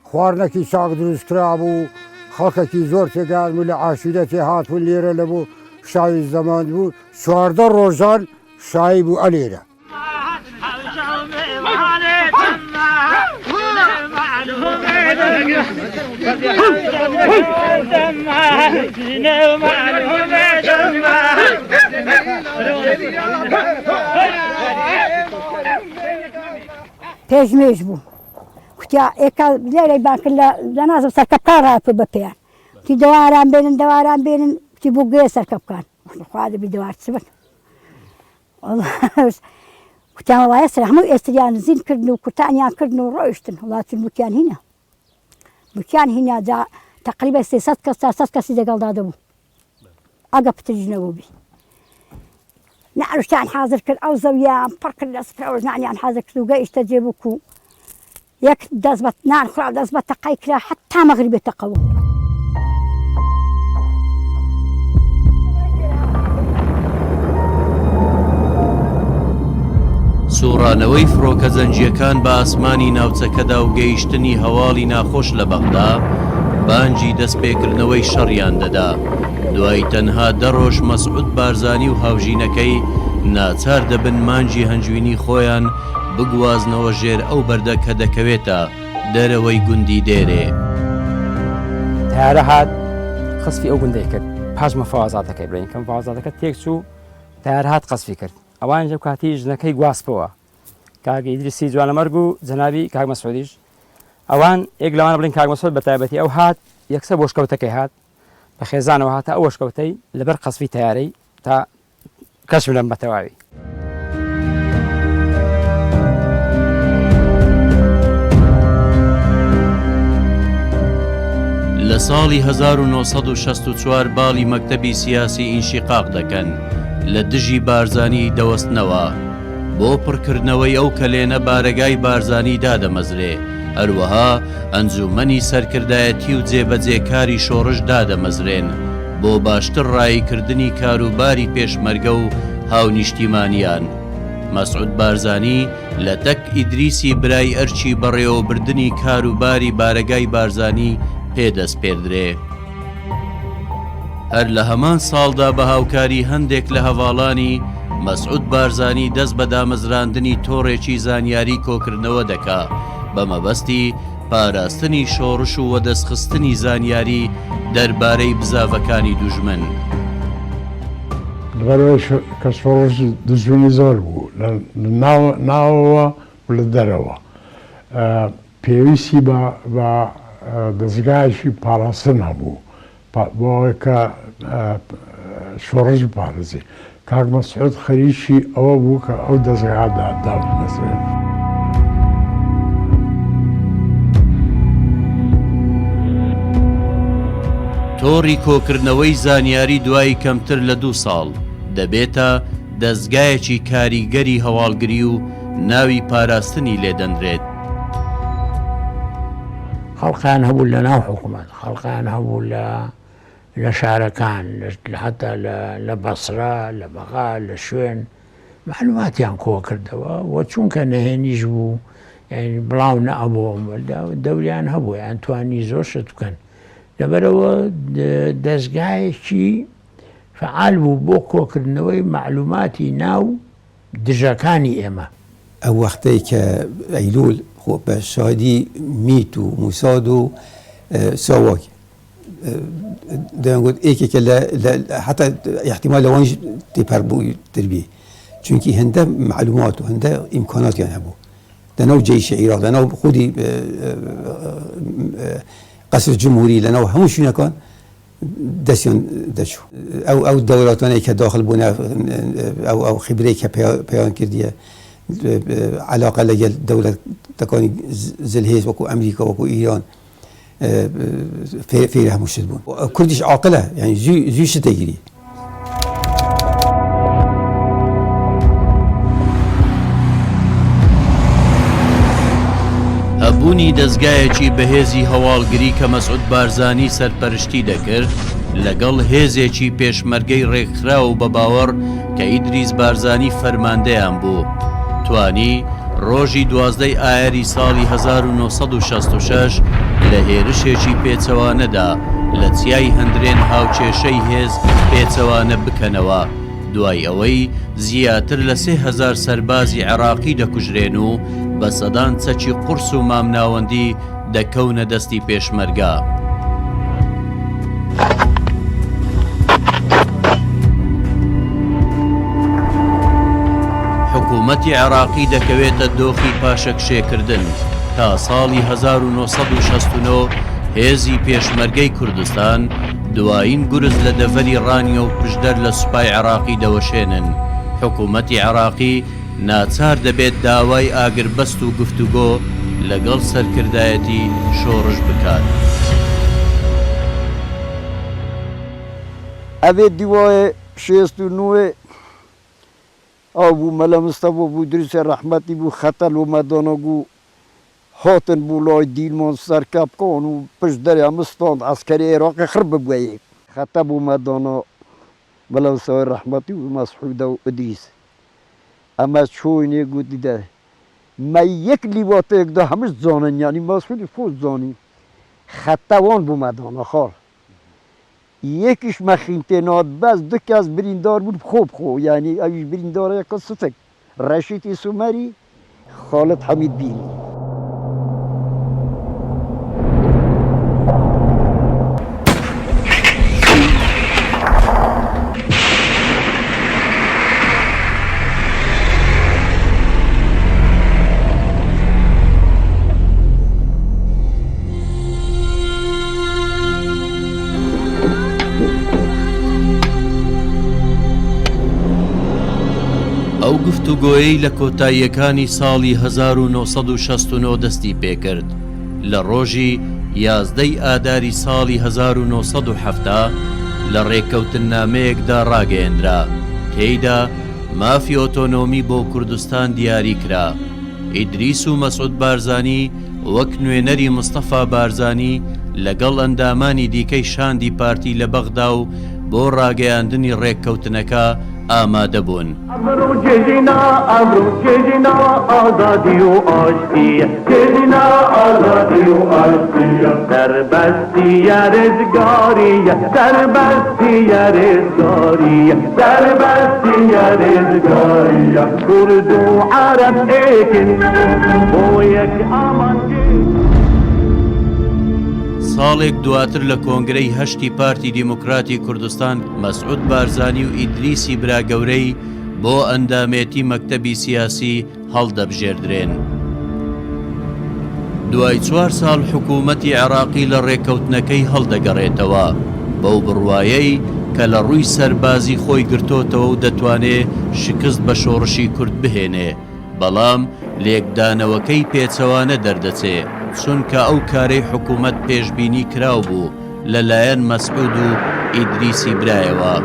خواردنەکی چاک دروست کرابوو خەڵکەکی زۆر تێگان بوو لە عاشیرەتێ هاتبوون لێرە لە بۆ شاوی زەمان بوو 14 ڕۆژان شایی بوو ئەلێرە. پێش نوێژ بوو کوتیا ئێکا لێرەی بان کرد لە نازم سەرکەپکان ڕاکرد بە پێیان کوتی دەواران بێنن دەواران بێنن کوتی بۆ گوێ سەرکەپکان خوا دەبی دەوار چ بن کوتیان وڵا ئێستر هەموو ئێستریان زین کردن و کوتانیان کردن و ڕۆیشتن وڵا چون بوکیان هینا بوکیان هینا جا تقریبا 300 کەس 400 کەسی دەگەڵدا دەبوو ئەگە پتریش نەبووبی نعرشتیان حاضر کرد ئەو زەویان پڕ کرد لە سفرە و نانیان حاضر کرد و گەیشتە جێ بوو یەک دەست بە نان خورا و دەست بە تەقەی کرا حەتا مەغریبێ تەقە بوو. سوڕانەوەی فڕۆکە جەنگییەکان بە ئاسمانی ناوچەکەدا و گەیشتنی هەواڵی ناخۆش لە بەغدا، بانگی دەستپێکردنەوەی شەڕیان دەدا. دوای تەنها دە ڕۆژ مەسعود بارزانی و هاوژینەکەی ناچار دەبن مانگی هەنگوینی خۆیان بگوازنەوە ژێر ئەو بەردە کە دەکەوێتە دەرەوەی گوندی دێرێ. تەیارە هات قەسفی ئەو گوندەی کرد پاش مەفاوەزاتەکەی بڵێین کە مفاوەزاتەکە تێک چوو تەیارە هات قەسفی کرد ئەوانیش ئەو کاتی ژنەکەی گواستەوە کاک ئیدریسی جوانەمەرگ و جەنابی کاک مەسعودیش ئەوان یەک لەوانە بڵێن کاک مەسعود بە تایبەتی ئەو هات یەکسەر بۆ شکەوتەکەی هات بە خێزانەوە هاتە ئەو ئەشکەوتەی لەبەر قەسفی تەیارەی تا کەشف لەم بە تەواوی. لە ساڵی 1964 باڵی مەکتەبی سیاسی ئینشیقاق دەکەن لە دژی بارزانی دەوەستنەوە بۆ پڕکردنەوەی ئەو کەلێنە بارەگای بارزانی دادەمەزرێ هەروەها ئەنجوومەنی سەرکردایەتی و جێبەجێکاری شۆڕش دادەمەزرێن بۆ باشتر ڕاییکردنی کاروباری پێشمەرگە و هاونیشتیمانیان. مەسعود بارزانی لە تەک ئیدریسی برای ئەرکی بەڕێوەبردنی کاروباری بارەگای بارزانی پێ دەسپێردرێ. هەر لە هەمان ساڵدا بە هاوکاری هەندێک لە هەڤاڵانی، مەسعود بارزانی دەست بە دامەزراندنی تۆڕێکی زانیاری کۆکردنەوە دەکا بە مەبەستی پاراستنی شۆڕش و وەدەستخستنی زانیاری دەربارەی بزاڤەکانی دوژمن. لەبەرئەوەی کە شۆڕش دوژمنی زۆر بوو لە ناوەوە و لە دەرەوە پێویستی بە دەزگایەکی پاراستن هەبوو بۆ ئەوەی کە شۆڕش بپارێزێ. کاک مەسعود خەریکی ئەوە بوو کە ئەو دەزگا دابمەزرێنێ. تۆڕی کۆکردنەوەی زانیاری دوای کەمتر لە دوو ساڵ دەبێتە دەزگایەکی کاریگەری هەواڵگری و ناوی پاراستنی لێدەنرێت. خەڵقیان هەبوو لە ناو حکوومەت، خەڵقیان هەبوو لە لە شارەکان، حەتا لە بەسرە، لە بەغا، لە شوێن مەعلوماتیان کۆ کردەوە و چونکە نەهێنیش بوو یانی بڵاو نەئەبۆوە دەوریان هەبوو یان توانی زۆر شت بکەن لەبەرەوە دەزگایەکی فعال بوو بۆ کۆکردنەوەی مەعلوماتی ناو دژەکانی ئێمە. ئەو وەختەی کە ئەیلوول خۆ بە شاهیدی میت و موساد و ساواک دەیانگوت یەکێکە لە حتا احتیمال لەوانیش تێپەر بوو تر بی چونکی هەندە معلومات و هەندە ئیمکاناتیان هەبوو لەناو جەیشی عیراق لەناو خودی قەسر جمهوری لەناو هەموو شوێنەکان دەستیان دەچوو ئەو ئەو دەولاتانەی کە داخل بوونە ئەو ئەو خیبرەی کە پەیان کردیە علاقە لەگەل دەولەتەکانی زلهێز وەکو ئەمریکا وەکو ئیران فێری هەموو شت بوون کوردیش عاقلە یعنی زوو زوو شت دەگیری. هەبوونی دەزگایەکی بەهێزی هەواڵگری کە مەسعود بارزانی سەرپەرشتی دەکرد، لەگەڵ هێزێکی پێشمەرگەی ڕێکخراو و بەباوەڕ کە ئیدریس بارزانی فەرماندەیان بوو، توانی ڕۆژی 12 ی ئایاری ساڵی 1966 لە هێرشێکی پێچەوانەدا لە چیای هەندرێن هاوکێشەی هێز پێچەوانە بکەنەوە. دوای ئەوەی زیاتر لە 3000 سەربازی عێراقی دەکوژرێن و بە سەدان چەکی قورس و مامناوەندی دەکەونە دەستی پێشمەرگە. حکوومەتی عێراقی دەکەوێتە دۆخی پاشەکشێکردن تا ساڵی 1969 هێزی پێشمەرگەی کوردستان دوایین گورز لە دەڤەری ڕانیە و پشدەر لە سوپای عێراقی دەوەشێنن، حکوومەتی عێراقی ناچار دەبێت داوای ئاگربەست و گفتوگۆ لەگەڵ سەرکردایەتی شۆڕش بکات. ئەڤێ دیواێ شێست و نۆێ ئاو بوو مەلا مستەفا بوو دروسێ ڕەحمەتی بوو خەتە لۆ مەدانا گوو هاتن بوو لای دیلمان سەر کەپکان و پشت دەریا مستاند عەسکەری عێراقی خڕ ببوە یەک خەتە بوو مەدانا مەلا مستەفای ڕەحمەتی و مەسعودە و ئیدریس ئەمە چۆینێ گوتی دە مە یەک لیوا تێکدا هەمووش زانن یانی مەسعودی خۆش زانی خەتە وان بوو مەدانا خاڵ یەکیش مەخین تێنات بەس دو کەس بریندار بوون خۆ بخۆ یانی ئەویش بریندارەکە سفک ڕەشیدی سومەری. خاڵت حەمید بینی. ئەو گفتوگۆیەی لە کۆتاییەکانی ساڵی 1969 دەستی پێکرد، لە ڕۆژی 11 ی ئاداری ساڵی 1970 لە ڕێککەوتننامەیەکدا ڕاگەیەنرا، تێیدا مافی ئۆتۆنۆمی بۆ کوردستان دیاری کرا. ئیدریس و مەسعود بارزانی وەک نوێنەری مستەفا بارزانی لەگەڵ ئەندامانی دیکەی شاندی پارتی لە بەغدا و بۆ ڕاگەیاندنی ڕێککەوتنەکە ئامادە بوون. ساڵێک دواتر لە کۆنگرەی هەشتی پارتی دیموکراتی کوردستان مەسعود بارزانی و ئیدریسی برا گەورەی بۆ ئەندامێتی مەکتەبی سیاسی هەڵدەبژێردرێن. دوای چوار ساڵ حکوومەتی عێراقی لە ڕێککەوتنەکەی هەڵدەگەڕێتەوە، بەو بڕوایەی کە لە ڕووی سەربازی خۆی گرتۆتەوە و دەتوانێ شکست بە شۆڕشی کورد بهێنێ، بەڵام لێکدانەوەکەی پێچەوانە دەردەچێ، چونکە ئەو کارەی حکوومەت پێشبینی کراو بوو لە لایەن مەسعود و ئیدریسی برایەوە.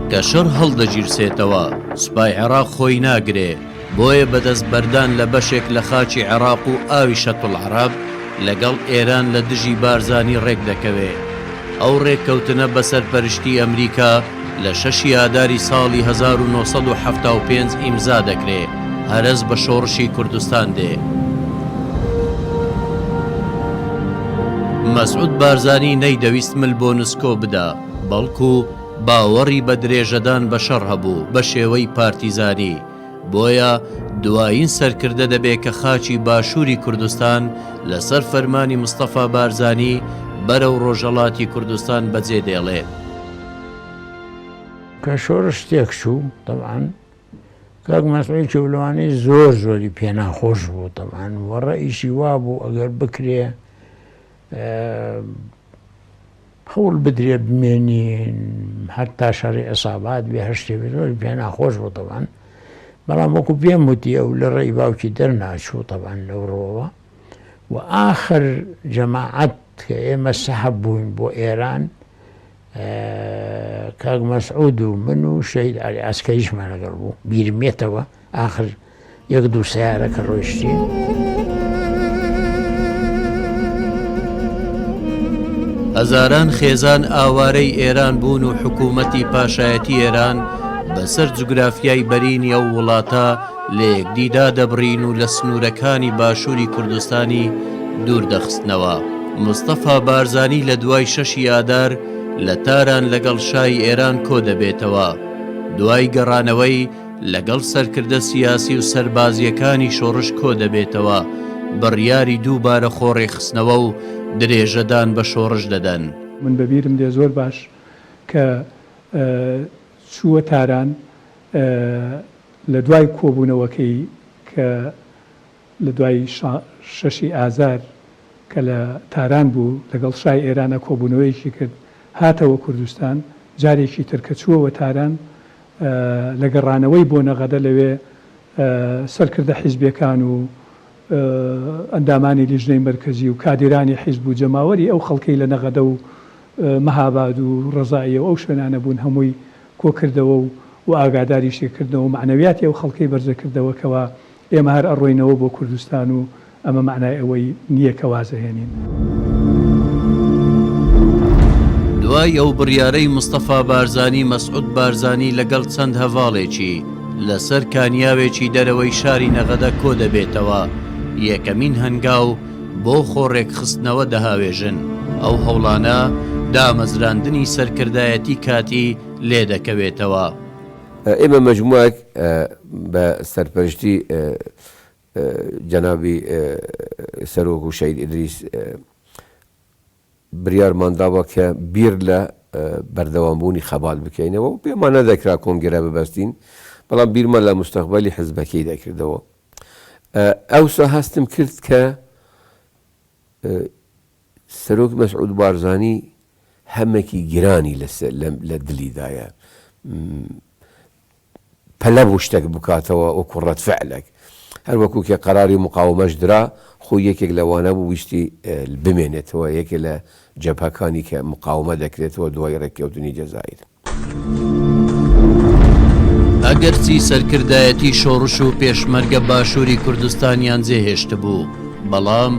کە شەڕ هەڵدەگیرسێتەوە، سوپای عێراق خۆی ناگرێ، بۆیە بە دەست بەردان لە بەشێک لە خاکی عێراق و ئاوی شەتوڵعەرەب لەگەڵ ئێران لە دژی بارزانی ڕێک دەکەوێ. ئەو ڕێککەوتنە بە سەرپەرشتی ئەمریکا لە شەشی ئاداری ساڵی 1975 ئیمزا دەکرێ، هەرەس بە شۆڕشی کوردستان دێ. مەسعود بارزانی نەیدەویست مل بۆ نسکۆ بدا، بەڵکو باوەڕی بە درێژەدان بە شەڕ هەبوو بە شێوەی پارتیزانی، بۆیە دوایین سەرکردە دەبێ کە خاکی باشووری کوردستان لەسەر فەرمانی مستەفا بارزانی بەرەو ڕۆژهەڵاتی کوردستان بەجێ دێڵێ. کە شۆرش تێکچوو تەبعەن کاک مەسعود کێولەوانەی زۆر زۆری پێناخۆش بوو تەبعەن و ڕەئیشی وابوو ئەگەر بکرێ هەوڵ بدرێ بمێنین هەتا شەڕی عیسابات بێ هەر شتێ بێ زۆری پێ ناخۆش بوو تەبعەن بەڵام وەکو پێم وتی ئەو لە ڕێی باوکی دەرناچوو تەبعەن لەو ڕووەوە و ئاخر جەماعەت کە ئێمە سەحب بووین بۆ ئێران کاک مەسعود و من و شەهید عەلی عەسکەریشمان لەگەڵ بوو بیرمێتەوە ئاخر یەک دوو سەیارە کە ڕۆیشتین. هەزاران خێزان ئاوارەی ئێران بوون و حکوومەتی پاشایەتی ئێران بەسەر جوگرافیای بەرینی ئەو وڵاتە لە یەکدی دادەبڕین و لە سنوورەکانی باشووری کوردستانی دوور دەخستنەوە. مستەفا بارزانی لە دوای شەشی ئادار لە تاران لەگەڵ شای ئێران کۆ دەبێتەوە. دوای گەڕانەوەی، لەگەڵ سەرکردە سیاسی و سەربازییەکانی شۆڕش کۆدەبێتەوە، بڕیاری دووبارە خۆڕێکخستنەوە و درێژەدان بە شۆڕش دەدەن. من بە بیرم دێ زۆر باش کە چووە تاران لە دوای کۆبوونەوەکەی کە لە دوای شەشی ئازار کە لە تاران بوو لەگەڵ شای ئێرانا کۆبوونەوەیەکی کرد هاتەوە کوردستان جارێکی تر کە چووەوە تاران لە گەڕانەوەی بۆ نەغەدە لەوێ سەرکردە حیزبیەکان و ئەندامانی لیژنەی مەرکەزی و کادیرانی حیزب و جەماوەری ئەو خەڵکەی لە نەغەدە و مەهاباد و ڕەزاییە و ئەو شوێنانە بوون هەمووی کۆکردەوە و و ئاگاداریشی کردنەوە و مەعنەویاتی ئەو خەڵکەی بەرزەکردەوە کەوا ئێمە هەر ئەڕۆینەوە بۆ کوردستان و ئەمە مەعنای ئەوەی نییە کە وازئەهێنین. دوای ئەو بڕیارەی مستەفا بارزانی مەسعود بارزانی لەگەڵ چەند هەڤاڵێکی لەسەر کانیاوێکی دەرەوەی شاری نەغەدە کۆدەبێتەوە، یەکەمین هەنگاو بۆ خۆ ڕێکخستنەوە دەهاوێژن، ئەو هەوڵانە دامەزراندنی سەرکردایەتی کاتی لێدەکەوێتەوە. ئێمە مەجموعەک بە سەرپەرشتی جەنابی سەرۆک و شەهید ئیدریس بریارمان داوە کە بیر لە بەردەوامبوونی خەبات بکەینەوە و پێمان نەدەکرا کۆنگرە ببەستین، بەڵام بیرمان لە موستەقبەلی حزبەکەی دەکردەوە. ئەوسا هەستم کرد کە سەرۆک مەسعود بارزانی هەمێکی گرانی لە دلیدایە. پەلە بوو شتەک بکاتەوە وەکو ڕەد فعلەک. هەر وەکو کە قەراری مقاوەمەش درا، خۆی یەکێک لەوانە بوو ویستی بمێنێتەوە، یەکێ لە جەبهەکانی کە مقاوەمە دەکرێتەوە دوای ڕێککەوتنی جەزائیر. ئەگەرچی سەرکردایەتی شۆڕش و پێشمەرگە باشووری کوردستانیان جێهێشتبوو، بەڵام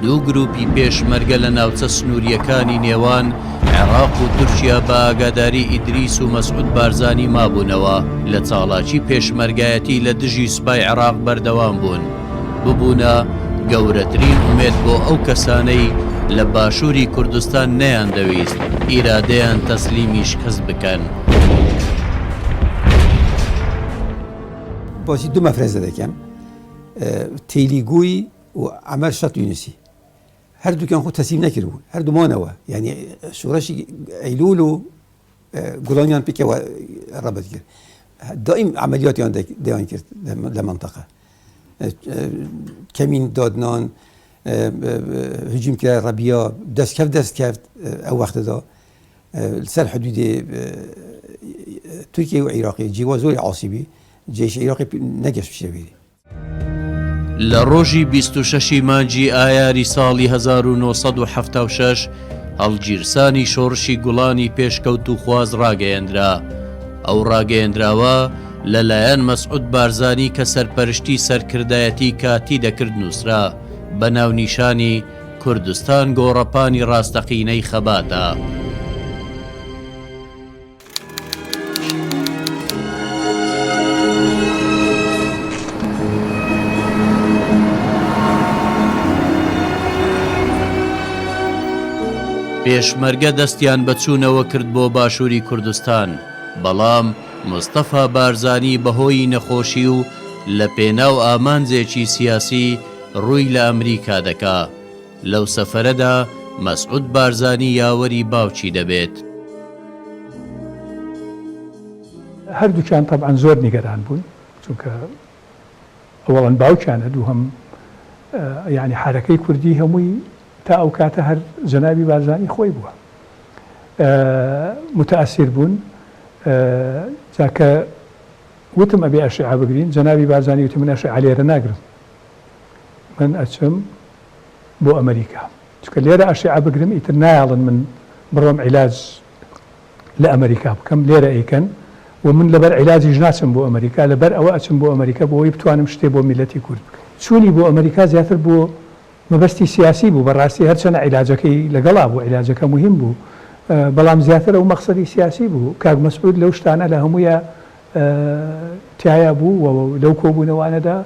دوو گروپی پێشمەرگە لە ناوچە سنوورییەکانی نێوان عێراق و تورکیا بە ئاگاداری ئیدریس و مەسعود بارزانی مابوونەوە، لە چاڵاکی پێشمەرگایەتی لە دژی سوپای عێراق بەردەوام بوون، ببوونە گەورەترین ئومێد بۆ ئەو کەسانەی لە باشووری کوردستان نەیاندەویست ئیرادەیان تەسلیمی شکست بکەن. باسی دوو مەفرەزە دەکەم تیلیگوی و عەمەر شەت یونسی هەردووکیان خۆ تەسلیم نەکردبوون هەردوو مانەوە یعنی شۆڕشی ئەیلول و گوڵانیان پێکەوە ڕەبت کرد دائیم عملیاتیان دەیان کرد لە منطقە کەمین دادنان هجوم کرا ڕەبیا دەستکەفت دەستکەفت ئەو وەختەدا سەر حدودی تورکیا و عیراقی جیوا زۆری عاسیبی جێش عیراقی نەگەشت بچێ لە ڕۆژی 26 ی مانگی ئایاری ساڵی 1976 هەڵگیرسانی شۆڕشی گوڵانی پێشکەوتووخواز ڕاگەیەندرا. ئەو ڕاگەیەندراوە لە لایەن مەسعود بارزانی کە سەرپەرشتی سەرکردایەتی کاتی دەکرد نووسرا بە ناونیشانی کوردستان گۆڕەپانی ڕاستەقینەی خەباتە. پێشمەرگە دەستیان بە چوونەوە کرد بۆ باشووری کوردستان، بەڵام مستەفا بارزانی بەهۆیی نەخۆشی و لە پێناو ئامانجێکی سیاسی ڕووی لە ئەمریکا دەکا. لەو سەفەرەدا مەسعود بارزانی یاوەری باوکی دەبێت. هەردووکیان تەبعەن زۆر نیگەران بوون، چونکە ئەوەڵەن باوکیانە، دووهەم یانی حەرەکەی کوردی هەمووی تا ئەو کاتە هەر جەنابی بارزانی خۆی بووە. متەئەسیر بوون. جا کە وتم ئەبێ ئەشعە بگرین، جەنابی بارزانی وتی من ئەشعە لێرە ناگرم. من ئەچم بۆ ئەمریکا چونکە لێرە ئەشعە بگرم ئیتر نایەڵن من بڕۆم عیلاج لە ئەمریکا بکەم لێرە ئەیکەن و من لەبەر عیلاجیش ناچم بۆ ئەمریکا لەبەر ئەوە ئەچم بۆ ئەمریکا بۆ ئەوەی بتوانم شتێ بۆ میلەتی کورد بکەم چوونی بۆ ئەمریکا زیاتر بۆ مەبەستی سیاسی بوو بەڕاستی هەرچەنە عیلاجەکەی لەگەڵا بوو عیلاجەکە مهم بوو بەڵام زیاتر ئەو مەقسەدی سیاسی بوو کاک مەسعود لەو شتانە لە هەموویە تیایا بوو و لەو کۆبوونەوانەدا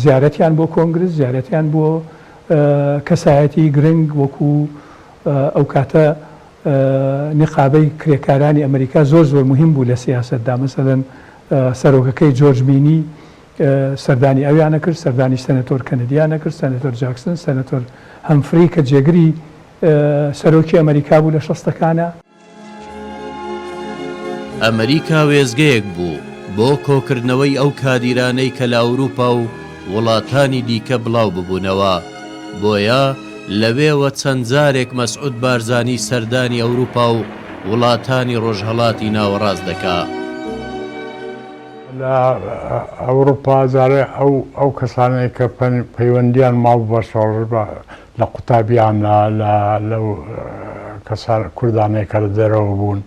زیارەتیان بۆ کۆنگرس، زیارەتیان بۆ کەسایەتی گرنگ وەکو ئەو کاتە نیقابەی کرێکارانی ئەمریکا زۆر زۆر موهیم بوو لە سیاسەتدا، مەسەلەن سەرۆکەکەی جۆرج مینی سەردانی ئەویان ئەکرد، سەردانی سەنەتۆر کەنەدیان ئەکرد، سەنەتۆر جاکسن، سەنەتۆر هەمفری کە جێگری سەرۆکی ئەمریکا بوو لە شەستەکانا. ئەمریکا وێستگەیەک بوو بۆ کۆکردنەوەی ئەو کادیرانەی کە لە ئەوروپا و وڵاتانی دیکە بڵاو ببوونەوە، بۆیە لەوێوە چەند جارێک مەسعود بارزانی سەردانی ئەوروپا و وڵاتانی ڕۆژهەڵاتی ناوەڕاست دەکا. لە ئەوروپا جارێ ئەو ئەو کەسانەی کە پەیوەندیان مابوو بە شۆڕش بە لە قوتابیانە لە لەو کەسان کوردانەی کە لە دەرەوە بوون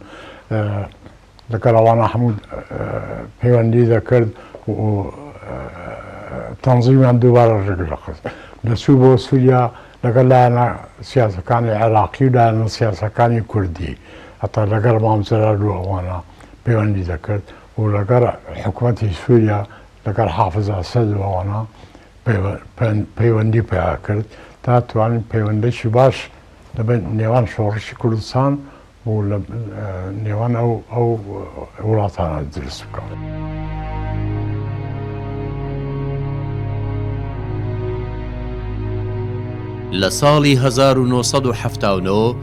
لەگەڵ ئەوانە هەموو پەیوەندی دەکرد و تەنزیمیان دووبارە ڕێک دەخست دەچوو بۆ سووریا لەگەڵ لایەنە سیاسەکانی عێراقی و لایەنە سیاسەکانی کوردی هەتا لەگەڵ مام جەلال و ئەوانە پەیوەندی دەکرد و لەگەڵ حکومەتی سووریا لەگەڵ حافز ئەسەد و ئەوانە پەیوەندی پیا کرد تا توانین پەیوەندێکی باش لە نێوان شۆڕشی کوردستان بوو لە نێوان ئەو ئەو وڵاتانە دروست بکا. لە ساڵی 1979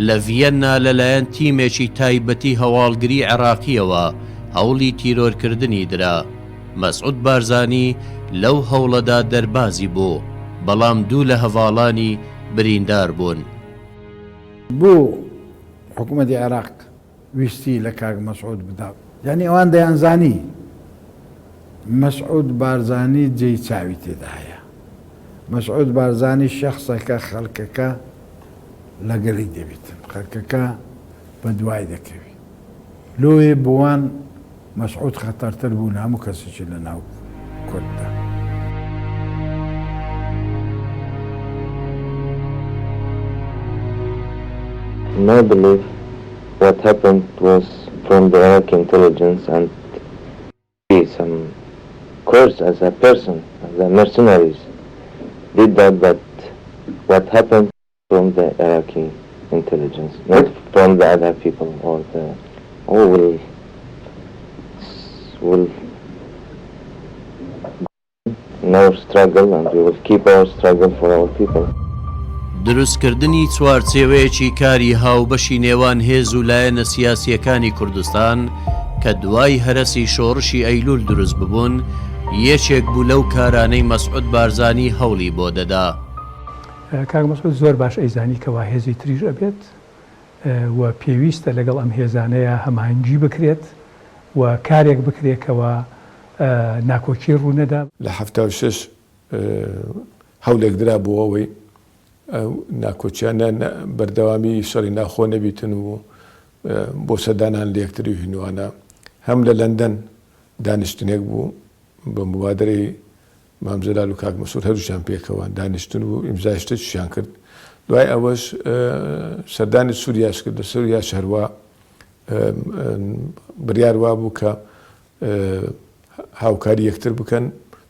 لە ڤیەننا لەلایەن تیمێکی تایبەتی هەواڵگری عێراقییەوە هەوڵی تیرۆرکردنی درا، مەسعود بارزانی لەو هەوڵەدا دەربازی بوو، بەڵام دوو لە هەڤاڵانی بریندار بوون. بۆ حکومەتی عێراق ویستی لە کاک مەسعود بدا؟ یانی ئەوان دەیانزانی مەسعود بارزانی جێی چاوی تێدایە. مەسعود بارزانی شەخسەکە خەڵکەکە لەگەلی دەبیتن، خەڵکەکە بەدوای دەکەوی. لۆیێ بۆوان مەسعود خەتەرتر بوو لە هەموو کەسێکی لە ناو کورددا. My belief what happened was from the Iraqi intelligence and some Kurds as a person, the mercenaries did that but what happened from the Iraqi intelligence, not from the other people or the oh will will in our struggle and we will keep our struggle for our people. دروستکردنی چوارچێوەیەکی کاری هاوبەشی نێوان هێز و لایەنە سیاسییەکانی کوردستان کە دوای هەرەسی شۆڕشی ئەیلوول دروست ببوون، یەکێک بوو لەو کارانەی مەسعود بارزانی هەوڵی بۆ دەدا. کاک مەسعود زۆر باش ئەیزانی کەوا هێزی تریش ئەبێت و پێویستە لەگەڵ ئەم هێزانەیا هەماهەنگی بکرێت و کارێک بکرێت کەوا ناکۆکی ڕوونەدا. لە 76 هەولێک درا بۆ ئەوەی ئەو ناکۆکیانە بەردەوامی شەڕی ناوخۆ نەبیتن و بۆ سەردانان لە یەکتری و هینوانە هەم لە لەندەن دانیشتنێک بوو بە موبادەرەی مام جەلال و کاک مەسعود هەردووکیان پێکەوە دانیشتن و ئیمزای شتێکیشیان کرد. دوای ئەوەش سەردانی سوریاش کرد، لە سوریاش هەروا بڕیار وابوو کە هاوکاری یەکتر بکەن،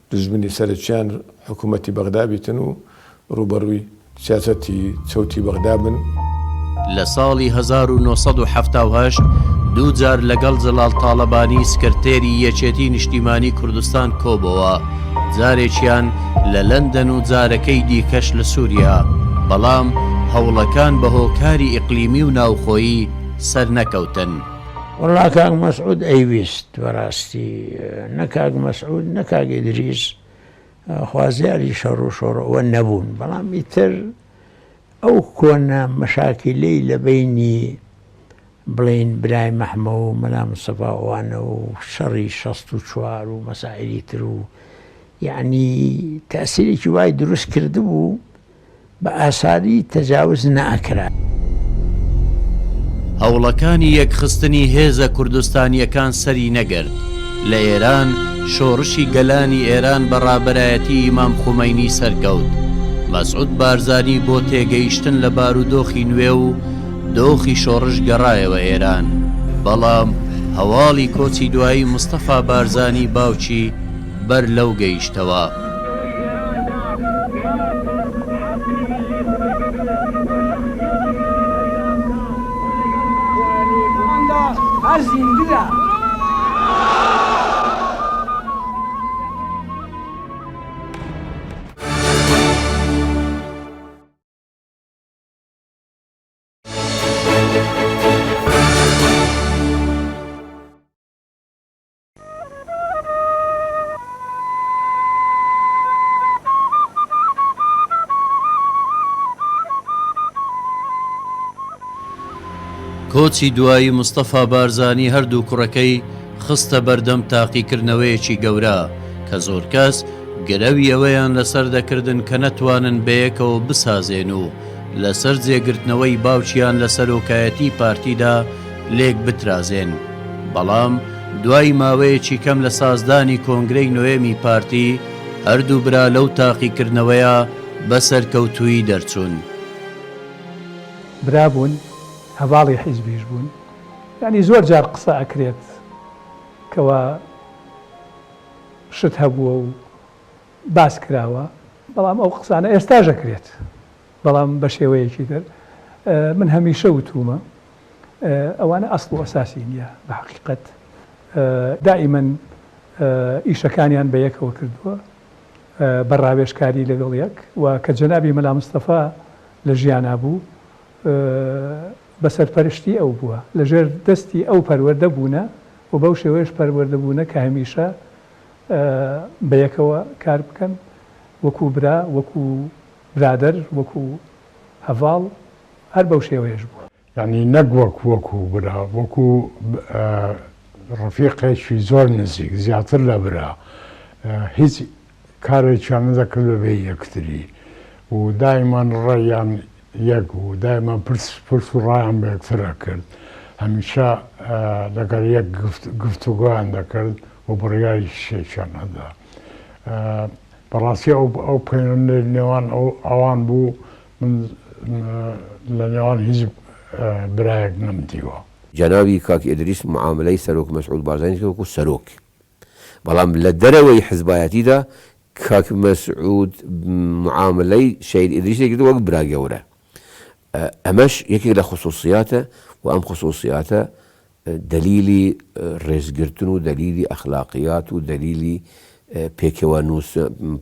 دوژمنی سەرەکیان حکوومەتی بەغدا بیتن و ڕووبەڕووی سیاسەتی چەوتی بەغدا بن. لە ساڵی 1978 دووجار لەگەڵ جەڵاڵ تاڵەبانی سکرتێری یەکێتی نیشتیمانی کوردستان کۆبۆوە، جارێکیان لە لەندەن و جارەکەی دیکەش لە سوریا، بەڵام هەوڵەکان بە هۆکاری ئیقلیمی و ناوخۆیی سەرنەکەوتن. وەڵا کاک مەسعود ئەیویست بەڕاستی نە کاک مەسعود نە کاک ئیدریس خوازیاری شەڕ و شۆڕەوە نەبوون بەڵام ئیتر ئەو کۆنە مەشاکیلەی لە بەینی بڵێین برای مەحمە و مەلا مستەفا ئەوانە و شەڕی 64 و مەسائلی تر و یعنی تەسیرێکی وای دروست کردبوو بە ئاسانی تەجاوز نەئەکرا. هەوڵەکانی یەکخستنی هێزە کوردستانییەکان سەری نەگرت. لە ئێران شۆڕشی گەلانی ئێران بە ڕابەرایەتی ئیمام خومەینی سەرکەوت. مەسعود بارزانی بۆ تێگەیشتن لە بارودۆخی نوێ و دۆخی شۆڕش گەڕایەوە ئێران. بەڵام هەواڵی کۆچی دوایی مستەفا بارزانی باوکی بەر لەو گەیشتەوە. کۆچی دوایی مستەفا بارزانی هەردوو کوڕەکەی خستە بەردەم تاقیکردنەوەیەکی گەورە کە زۆرکەس گرەوی ئەوەیان لەسەر دەکردن کە نەتوانن بەیەکەوە بسازێن و لەسەر جێگرتنەوەی باوکیان لە سەرۆکایەتی پارتیدا لێک بترازێن. بەڵام دوای ماوەیەکی کەم لە سازدانی کۆنگرەی نۆیەمی پارتی، هەردوو برا لەو تاقیکردنەوەیە بە سەرکەوتوویی دەرچوون. برا بوون، هەڤاڵی حیزبیش بوون. یانی زۆر جار قسە ئەکرێت کەوا شت هەبووە و باس کراوە، بەڵام ئەو قسانە ئێستاش ئەکرێت، بەڵام بە شێوەیەکی تر. من هەمیشە وتوومە. ئەوانە ئەسڵ و ئەساسی نییە بە حەقیقەت دائیمەن ئیشەکانیان بە یەکەوە کردووە بە ڕاوێژکاری لەگەڵ یەک و کە جەنابی مەلا مستەفا لە ژیانا بوو بە سەرپەرشتی ئەو بووە لە ژێر دەستی ئەو پەروەردە بوونە و بەو شێوەیەش پەروەردە بوونە کە هەمیشە بە یەکەوە کار بکەن وەکو برا وەکو برادەر وەکو هەڤاڵ هەر بەو شێوەیەش بووە. یانی نەک وەک وەکو برا وەکو ڕەفیقێکی زۆر نزیک زیاتر لە برا هیچ کارێکیان نەدەکرد بەبێ یەکتری و دایمان ڕێیان یەک بوو دایمان پرس پرس و ڕایان بە یەکتر ئەکرد هەمیشە لەگەڵ یەک گفتوگۆیان دەکرد و بڕیاری شتێکیان ئەدا بەڕاستی ئەو ئەو پەیوەندی نێوان ئەو ئەوان بوو من لە نێوان هیچ برایەک نەمدیوە. جەنابی کاک ئیدریس معامەلەی سەرۆک مەسعود بارزانی کرد وەکو سەرۆک، بەڵام لە دەرەوەی حزبایەتیدا کاک مەسعود معامەلەی شەهید ئیدریسی کرد وەک برا گەورە. ئەمەش یەکێک لە خصوصیاتە و ئەم خصوصیاتە دەلیلی ڕێزگرتن و دەلیلی ئەخلاقیات و دەلیلی پێکەوە نووس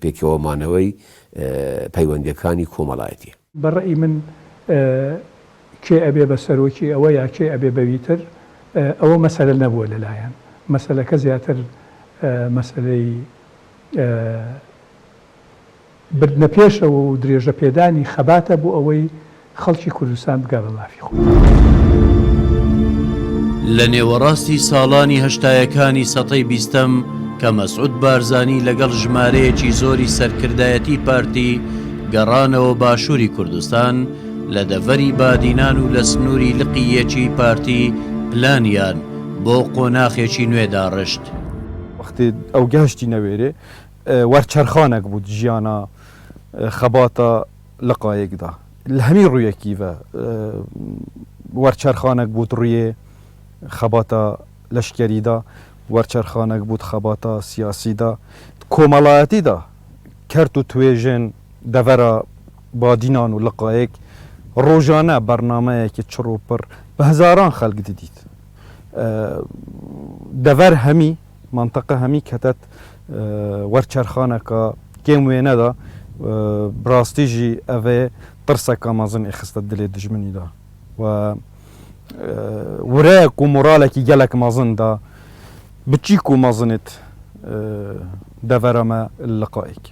پێکەوە مانەوەی پەیوەندیەکانی کۆمەڵایەتیە. بە ڕەئی من کێ ئەبێ بە سەرۆکی ئەوە یا کێ ئەبێ بەوی تر ئەوە مەسەلە نەبووە لەلایان مەسەلەکە زیاتر مەسەلەی بردنە پێشەوە و درێژە پێدانی خەباتە بۆ ئەوەی خەڵکی کوردستان بگا بە مافی خۆی. لە نێوەڕاستی ساڵانی هەشتایەکانی سەتەی بیستەم کە مەسعود بارزانی لەگەڵ ژمارەیەکی زۆری سەرکردایەتی پارتی گەڕانەوە باشووری کوردستان لە دەڤەری بادینان و لە سنووری لقی یەکی پارتی پلانیان بۆ قۆناخێکی نوێ داڕشت. وەختێ ئەو گەهشتی نەوێرێ وەرچەرخانێک بوو ژیانا خەباتە لقایەکدا لە هەمی ڕوویەکیڤە وەرچەرخانێک بوو ڕوویێ خەباتە لەشکەریدا وەرچەرخانێک بوو خەباتە سیاسیدا کۆمەڵایەتیدا کەرت و توێژێن دەڤەرا بادینان و لقایەک ڕۆژانە بەرنامەیەکی چڕ و پڕ بە هەزاران خەلک ددیت دەڤەر هەمی مەنتەقە هەمی کەتەت وەرچەرخانەکە کێم وێنەدا براستی ژی ئەڤێ ترسەکە مەزن ئێخستە دلێ دژمنیدا و ورەیەک و مۆرالێکی گەلەک مەزندا بچیک و مەزنت دەڤەرە مە لقایک.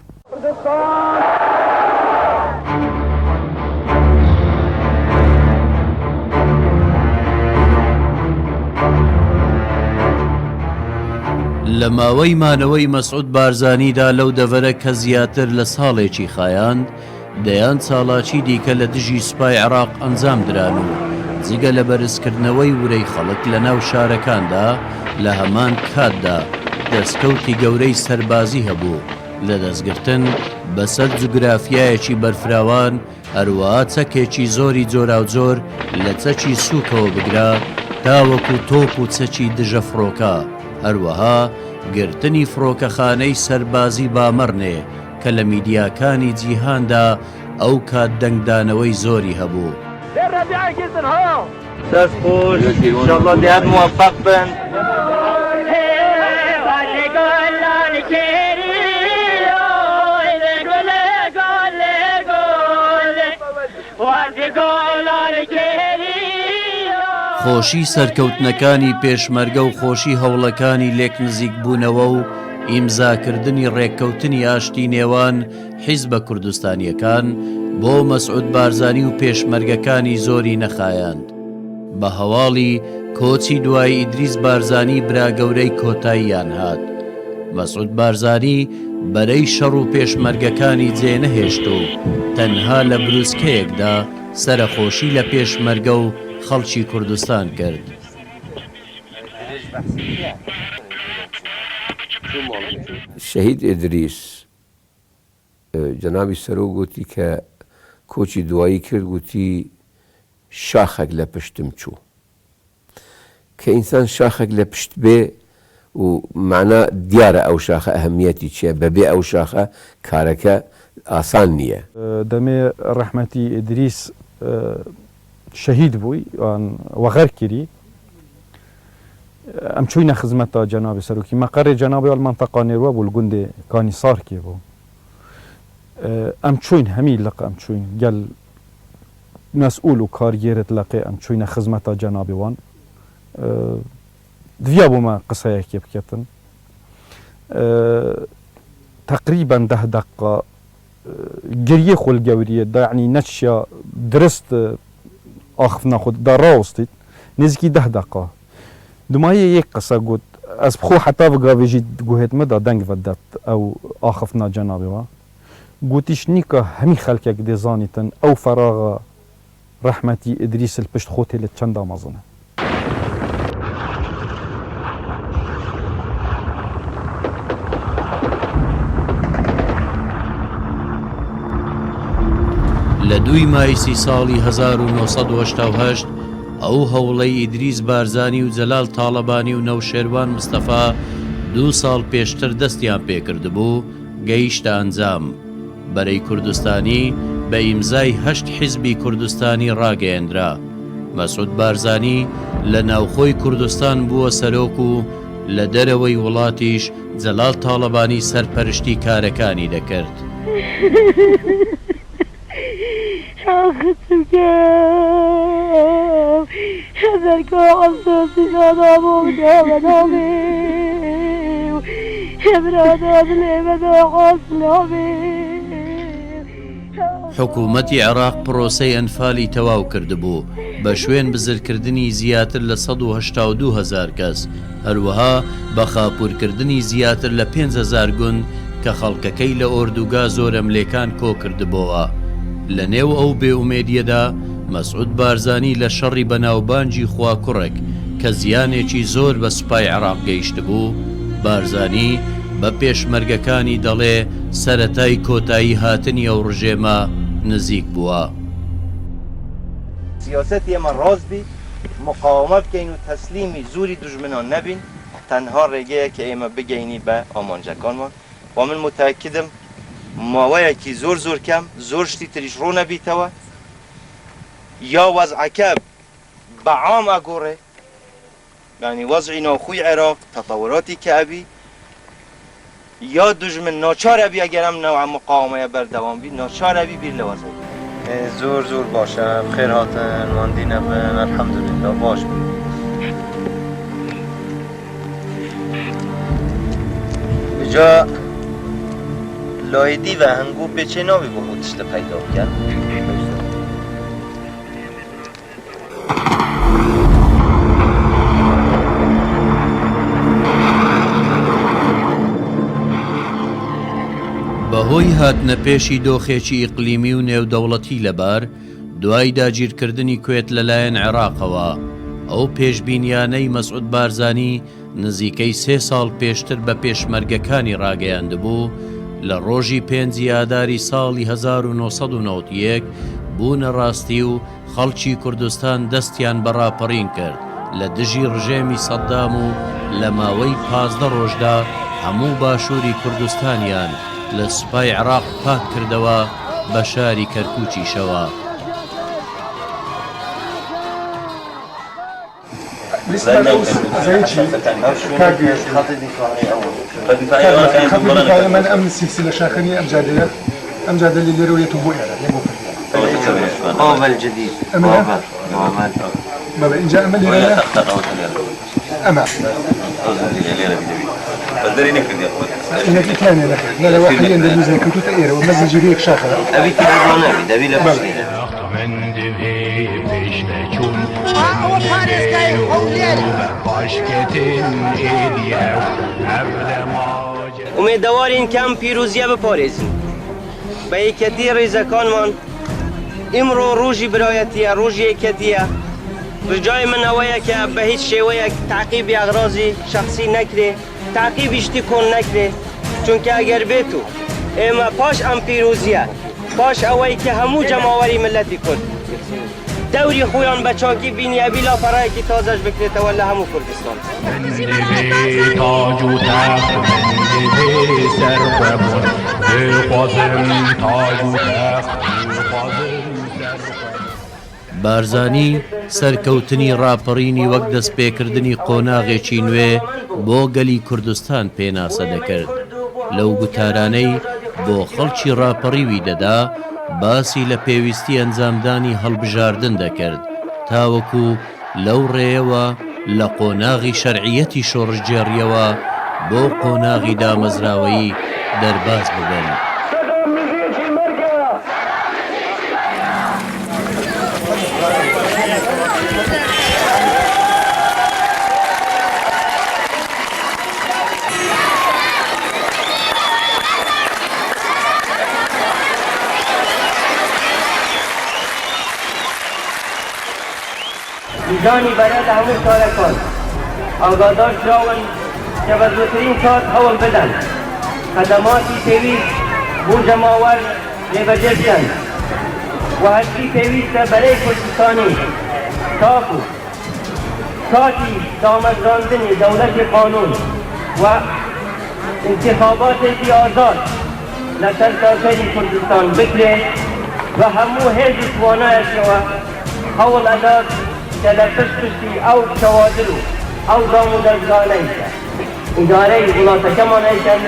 لە ماوەی مانەوەی مەسعود بارزانیدا لەو دەڤەرە کە زیاتر لە ساڵێکی خایاند، دەیان چاڵاکی دیکە لە دژی سوپای عێراق ئەنجام دران و جگە لە بەرزکردنەوەی ورەی خەڵک لە ناو شارەکاندا، لە هەمان کاتدا دەستکەوتی گەورەی سەربازی هەبوو لە دەستگرتن بەسەر جوگرافیایەکی بەرفراوان، هەروەها چەکێکی زۆری جۆراوجۆر لە چەکی سووکەوە بگرە تاوەکو تۆپ و چەکی دژە فڕۆکە، هەروەها گرتنی فڕۆکەخانەی سەربازی بامەڕنێ کە لە میدیاکانی جیهاندا ئەو کات دەنگدانەوەی زۆری هەبوو. دەست خۆش انشاللە دێ هەر موفق بن. خۆشی سەرکەوتنەکانی پێشمەرگە و خۆشی هەوڵەکانی لێکنزیکبوونەوە و ئیمزاکردنی ڕێککەوتنی ئاشتی نێوان حیزبە کوردستانییەکان بۆ مەسعود بارزانی و پێشمەرگەکانی زۆری نەخایاند. بە هەواڵی کۆچی دوایی ئیدریس بارزانی برا گەورەی کۆتاییان هات. مەسعود بارزانی بەرەی شەڕ و پێشمەرگەکانی جێ نەهێشت و تەنها لە بروسکەیەکدا سەرەخۆشی لە پێشمەرگە و خەڵکی کوردستان کرد. شەهید ئیدریس جەنابی سەرۆک گوتی کە کۆچی دوایی کرد گوتی شاخێک لە پشتم چوو. کە ئینسان شاخێک لە پشت بێ و مەعنا دیارە ئەو شاخە ئەهەمیەتی چیە بە بێ ئەو شاخە کارەکە ئاسان نیە. دەمێ ڕەحمەتی ئیدریس. شەهید بووی وەغەر کری ئەم چووینە خزمەتا جەنابی سەرۆکی مەقەرێ جەنابی وە مەنتەقا نێروە بوو لە گوندێ کانی سارکێ بوو ئەم چووین هەمی لق ئەم چووین گەل مەسئول و کارگێرت لقێ ئەم چووینە خزمەتا جەنابی وان دڤیا بوو مە قسەیەکێ بکەتن تەقریبەن دە دەقە گریێ خۆ لە گەوریێ دا یەعنی نەچیا درست ئاخفنا خۆ دا ڕاوستیت نزیکی دە دەقە دومایێ یەک قسە گوت ئەز بخۆ حەتا ڤگاڤێ ژی گوهێت مە دا دەنگ ڤە دەت ئەو ئاخفنا جەنابێ وە گوتیش نیکا هەمی خەلکەک دێ زانیتن ئەو فەراغە ڕەحمەتی ئیدریس ل پشت خۆ تێلت چەندا مەزنە. لە دووی مایسی ساڵی 1988 ئەو هەوڵەی ئیدریس بارزانی و جەلال تاڵەبانی و نەوشێروان مستەفا دوو ساڵ پێشتر دەستیان پێکردبوو گەیشتە ئەنجام. بەرەی کوردستانی بە ئیمزای هەشت حیزبی کوردستانی ڕاگەیەنرا. مەسعود بارزانی لە ناوخۆی کوردستان بووە سەرۆک و لە دەرەوەی وڵاتیش جەلال تاڵەبانی سەرپەرشتی کارەکانی دەکرد. حکوومەتی عێراق پرۆسەی ئەنفالی تەواو کردبوو، بە شوێن بزرکردنی زیاتر لە 182 هەزار کەس، هەروەها بە خاپوورکردنی زیاتر لە 5000 گوند کە خەڵکەکەی لە ئۆردوگا زۆرەملێکان کۆکردبۆوە. لە نێو ئەو بێئومێدییەدا، مەسعود بارزانی لە شەڕی بەناوبانگی خواکوڕک کە زیانێکی زۆر بە سوپای عێراق گەیشتبوو، بارزانی بە پێشمەرگەکانی دەڵێ سەرەتای کۆتایی هاتنی ئەو ڕژێمە نزیک بووە. سیاسەتی ئێمە ڕاست بی، مقاومە بکەین و تەسلیمی زوری دوژمنان نەبین، تەنها ڕێگەیە کە ئێمە بگەینی بە ئامانجەکانمان و من موتەئەکیدم ماوەیەکی زۆر زۆر کەم زۆر شتی تریش ڕوونەبیتەوە یا وەزعەکە بە عام ئەگۆڕێ یانی وەزعی ناوخۆی عێراق تەتەوراتی کە ئەبی یا دوژمن ناچار ئەبی ئەگەر ئەم نەوعە مقاومەیە بەردەوام بی ناچار ئەبی بیر لە وەزعی زۆر زۆر باشە بخێر هاتن ماندی نەبن الحمدللە باش بوو. جا لای دی و هەنگو پێچێ نابی بۆ خۆ تشتە پەیدا بکەن. بەهۆی هاتنەپێشی دۆخێکی ئیقلیمی و نێودەوڵەتی لەبار، دوای داگیرکردنی کوێت لەلایەن عێراقەوە، ئەو پێشبینییانەی مەسعود بارزانی نزیکەی سێ ساڵ پێشتر بە پێشمەرگەکانی ڕاگەیاندبوو، لە ڕۆژی پێنجی ئاداری ساڵی 1991 بوونە ڕاستی و خەڵکی کوردستان دەستیان بە ڕاپەڕین کرد لە دژی ڕژێمی سەدام و لە ماوەی 15 ڕۆژدا هەموو باشووری کوردستانیان لە سوپای عێراق پاک کردەوە بە شاری کەرکووکیشەوە. ئومێدەوارین کە ئەم پیرۆزییە بپارێزین بە یەکیەتی ڕیزەکانمان. ئیمڕۆ ڕۆژی برایەتییە، ڕۆژی یەکیەتییە. ڕجای من ئەوەیە کە بە هیچ شێوەیەک تەعقیبی ئەغرازی شەخسی نەکرێ، تەعقیبی شتی کۆن نەکرێ، چونکە ئەگەر بێتو ئێمە پاش ئەم پیرۆزییە، پاش ئەوەی کە هەموو جەماوەری میللەتی کورد دەوری خۆیان بە چاکی بینی، ئەبی لاپەڕەیەکی تازەش بکرێتەوە لە هەموو کوردستان. بارزانی سەرکەوتنی ڕاپەڕینی وەک دەستپێکردنی قۆناغێکی نوێ بۆ گەلی کوردستان پێناسە دەکرد. لەو گوتارانەی بۆ خەڵکی ڕاپەڕیوی دەدا، باسی لە پێویستی ئەنجامدانی هەڵبژاردن دەکرد، تاوەکو لەو ڕێیەوە لە قۆناغی شەرعییەتی شۆڕشگێڕییەوە بۆ قۆناغی دامەزراوەیی دەرباز ببن. میزانی بەرە لە هەموو شارەکان ئاگادار کراون کە بە زووترین کات هەوڵ بدەن خەدەماتی پێویست بۆ جەماوەر جێبەجێ بکەن و هەرچی پێویستە بەرەی کوردستانی تاکو کاتی دامەزراندنی دەوڵەتی قانوون و ئینتیخاباتێکی ئازاد لە سەرتاسەری کوردستان بکرێ بە هەموو هێز و توانایەکەوە هەوڵ ئەدات کە لە پشت پشتی ئەو کەوادر و ئەو دام و دەزگانەی کە ئیدارەی وڵاتەکەمان ئەیکەن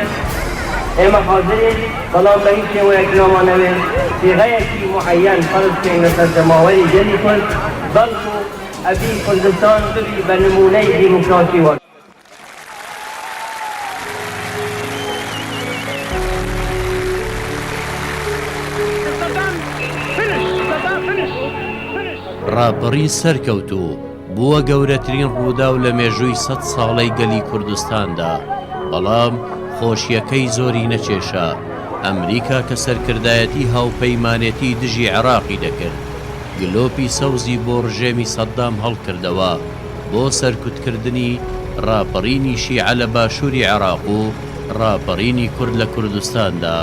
ئێمە حازرین، بەڵام بە هیچ شێوەیەک نامانەوێ سیغەیەکی موعەیەن فەرز بکەین لەسەر جەماوەری گەلی کورد، بەڵکو ئەبی کوردستان ببی بە نموونەی دیموکراسی و. ڕاپەڕین سەرکەوت و بووە گەورەترین ڕووداو لە مێژووی سەت ساڵەی گەلی کوردستاندا، بەڵام خۆشییەکەی زۆری نەکێشا، ئەمریکا کە سەرکردایەتی هاوپەیمانێتی دژی عێراقی دەکرد، گلۆپی سەوزی بۆ ڕژێمی سەدام هەڵکردەوە بۆ سەرکوتکردنی ڕاپەڕینی شیعە لە باشووری عێراق و ڕاپەڕینی کورد لە کوردستاندا.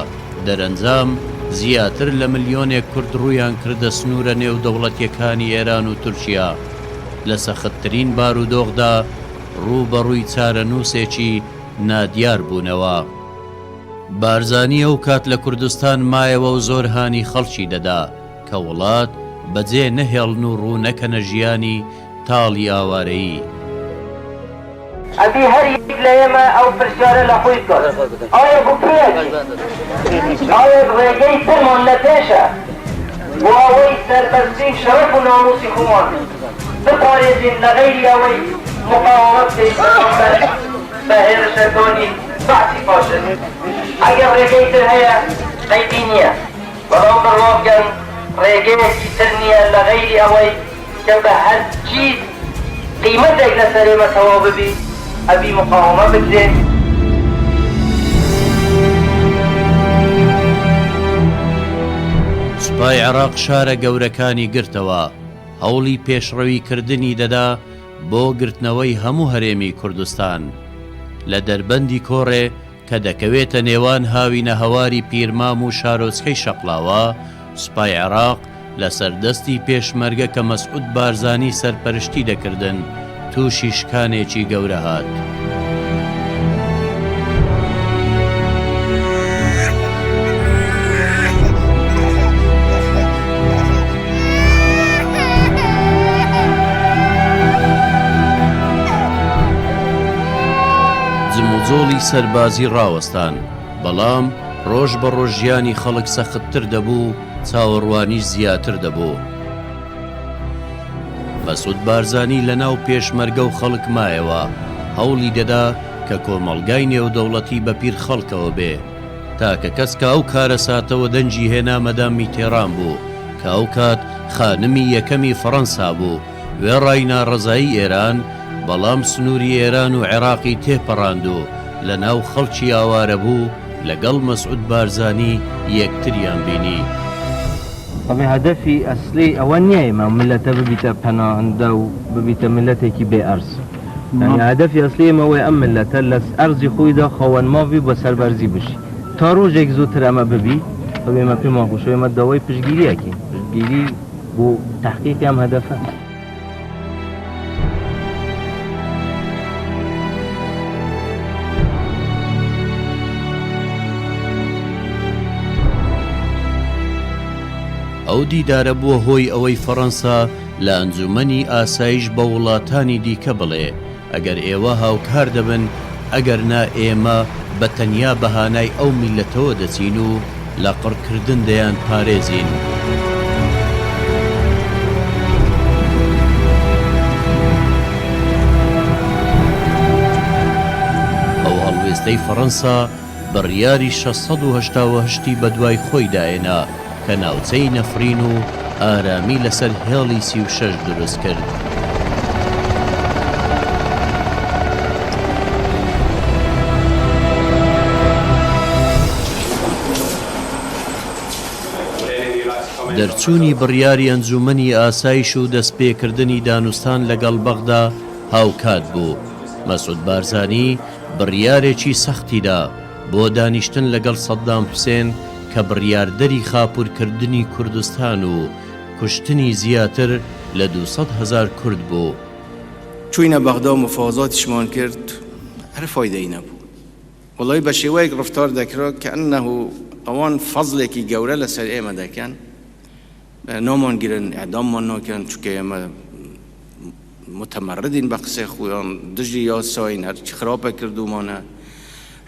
دەرەنجام زیاتر لە ملیۆنێک کورد ڕوویان کردە سنوورە نێودەوڵەتییەکانی ئێران و تورکیا، لە سەختترین بارودۆخدا ڕووبەڕووی چارەنووسێکی نادیار بوونەوە. بارزانی ئەوکات لە کوردستان مایەوە و زۆر هانی خەڵکی دەدا کە وڵات بەجێ نەهێڵن و ڕوو نەکەنە ژیانی تاڵی ئاوارەیی. ئەبی هەر یەک لە ئێمە ئەو پرسیارە لە خۆی بکات، ئایا بۆ کوێ ئەچین؟ ئایا ڕێگەی ترمان لە پێشە بۆ ئەوەی سەربەستی و شەرەف و ناموسی خۆمان بپارێزین لە غەیری ئەوەی مقاوەمە بکەین بەرامبەر بە هێرشەکانی بەعسی فاشست؟ ئەگەر ڕێگەی تر هەیە عەیبی نییە، بەڵام بڕوا بکەن ڕێگەیەکی تر نییە لە غەیری ئەوەی کە بە هەرچی قیمەتێک لەسەر ئێمە تەواو ببی ئەبی مقاوەمە بکرێ. سوپای عێراق شارە گەورەکانی گرتەوە، هەوڵی پێشڕەوی کردنی دەدا بۆ گرتنەوەی هەموو هەرێمی کوردستان. لە دەربەندی کۆڕێ کە دەکەوێتە نێوان هاوینەهەواری پیرمام و شارۆچکەی شەقڵاوە، سوپای عێراق لەسەر دەستی پێشمەرگە کە مەسعود بارزانی سەرپەرشتی دەکردن، تووشی شکانێکی گەورە هات. جموجۆڵی سەربازی ڕاوەستان، بەڵام ڕۆژ بە ڕۆژ ژیانی خەڵک سەختتر دەبوو و چاوەڕوانیش زیاتر دەبوو. مەسعود بارزانی لە ناو پێشمەرگە و خەڵک مایەوە، هەوڵی دەدا کە کۆمەڵگای نێودەوڵەتی بە پیر خەڵکەوە بێ. تاکە کەس کە ئەو کارەساتەوە دەنگی هێنا مەدام میتێران بوو کە ئەوکات خانمی یەکەمی فەڕەنسا بوو، وێڕای ناڕەزایی ئێران، بەڵام سنووری ئێران و عێراقی تێپەڕاند و لە ناو خەڵکی ئاوارەبوو لەگەڵ مەسعود بارزانی یەکتریان بینی. تەبعی هەدەفی ئەسلی ئەوە نیە ئێمە میللەتە ببیتە پەناهندە و ببیتە میللەتێکی بێ ئەرز. یانی هەدەفی ئەسلی ئێمە ئەوەیە ئەم میللەتە لە ئەرزی خۆیدا خاوەن ماف بی و بە سەربەرزی بژی. تا ڕۆژێک زووتر ئەمە ببی، تەبعی ئێمە پێمان خۆشە و ئێمە داوای پشتگیری ئەکەین. پشتگیری بۆ تەحقیقی ئەم هەدەفە. ئەو دیدارە بووە هۆی ئەوەی فەڕەنسا لە ئەنجومەنی ئاسایش بە وڵاتانی دیکە بڵێ ئەگەر ئێوە هاوکار دەبن، ئەگەر نا ئێمە بە تەنیا بە هانای ئەو میللەتەوە دەچین و لە قڕکردن دەیانپارێزین. ئەو هەڵوێستەی فەڕەنسا بڕیاری 688 ی بەدوای خۆیدا هێنا کە ناوچەی نەفرین و ئارامی لەسەر هێڵی 36 دروست کرد. دەرچوونی بڕیاری ئەنجوومەنی ئاسایش و دەستپێکردنی دانوستان لەگەڵ بەغدا هاوکات بوو، مەسعود بارزانی بڕیارێکی سەختی دا بۆ دانیشتن لەگەڵ سەدام حوسێن کە بڕیاردەری خاپوورکردنی کوردستان و کوشتنی زیاتر لە 200 هەزار کورد بوو. چووینە بەغدا و مفاوەزاتیشمان کرد، هەر فایدەی نەبوو. وەڵای بە شێوەیەک ڕەفتار دەکرا کەئەنه ئەوان فەزڵێکی گەورە لەسەر ئێمە دەکەن، نامانگرن، ئیعداممان ناکەن، چونکە ئێمە متمردین بە قسەی خۆیان، دژی یاساین، هەرچی خراپە کردوومانە.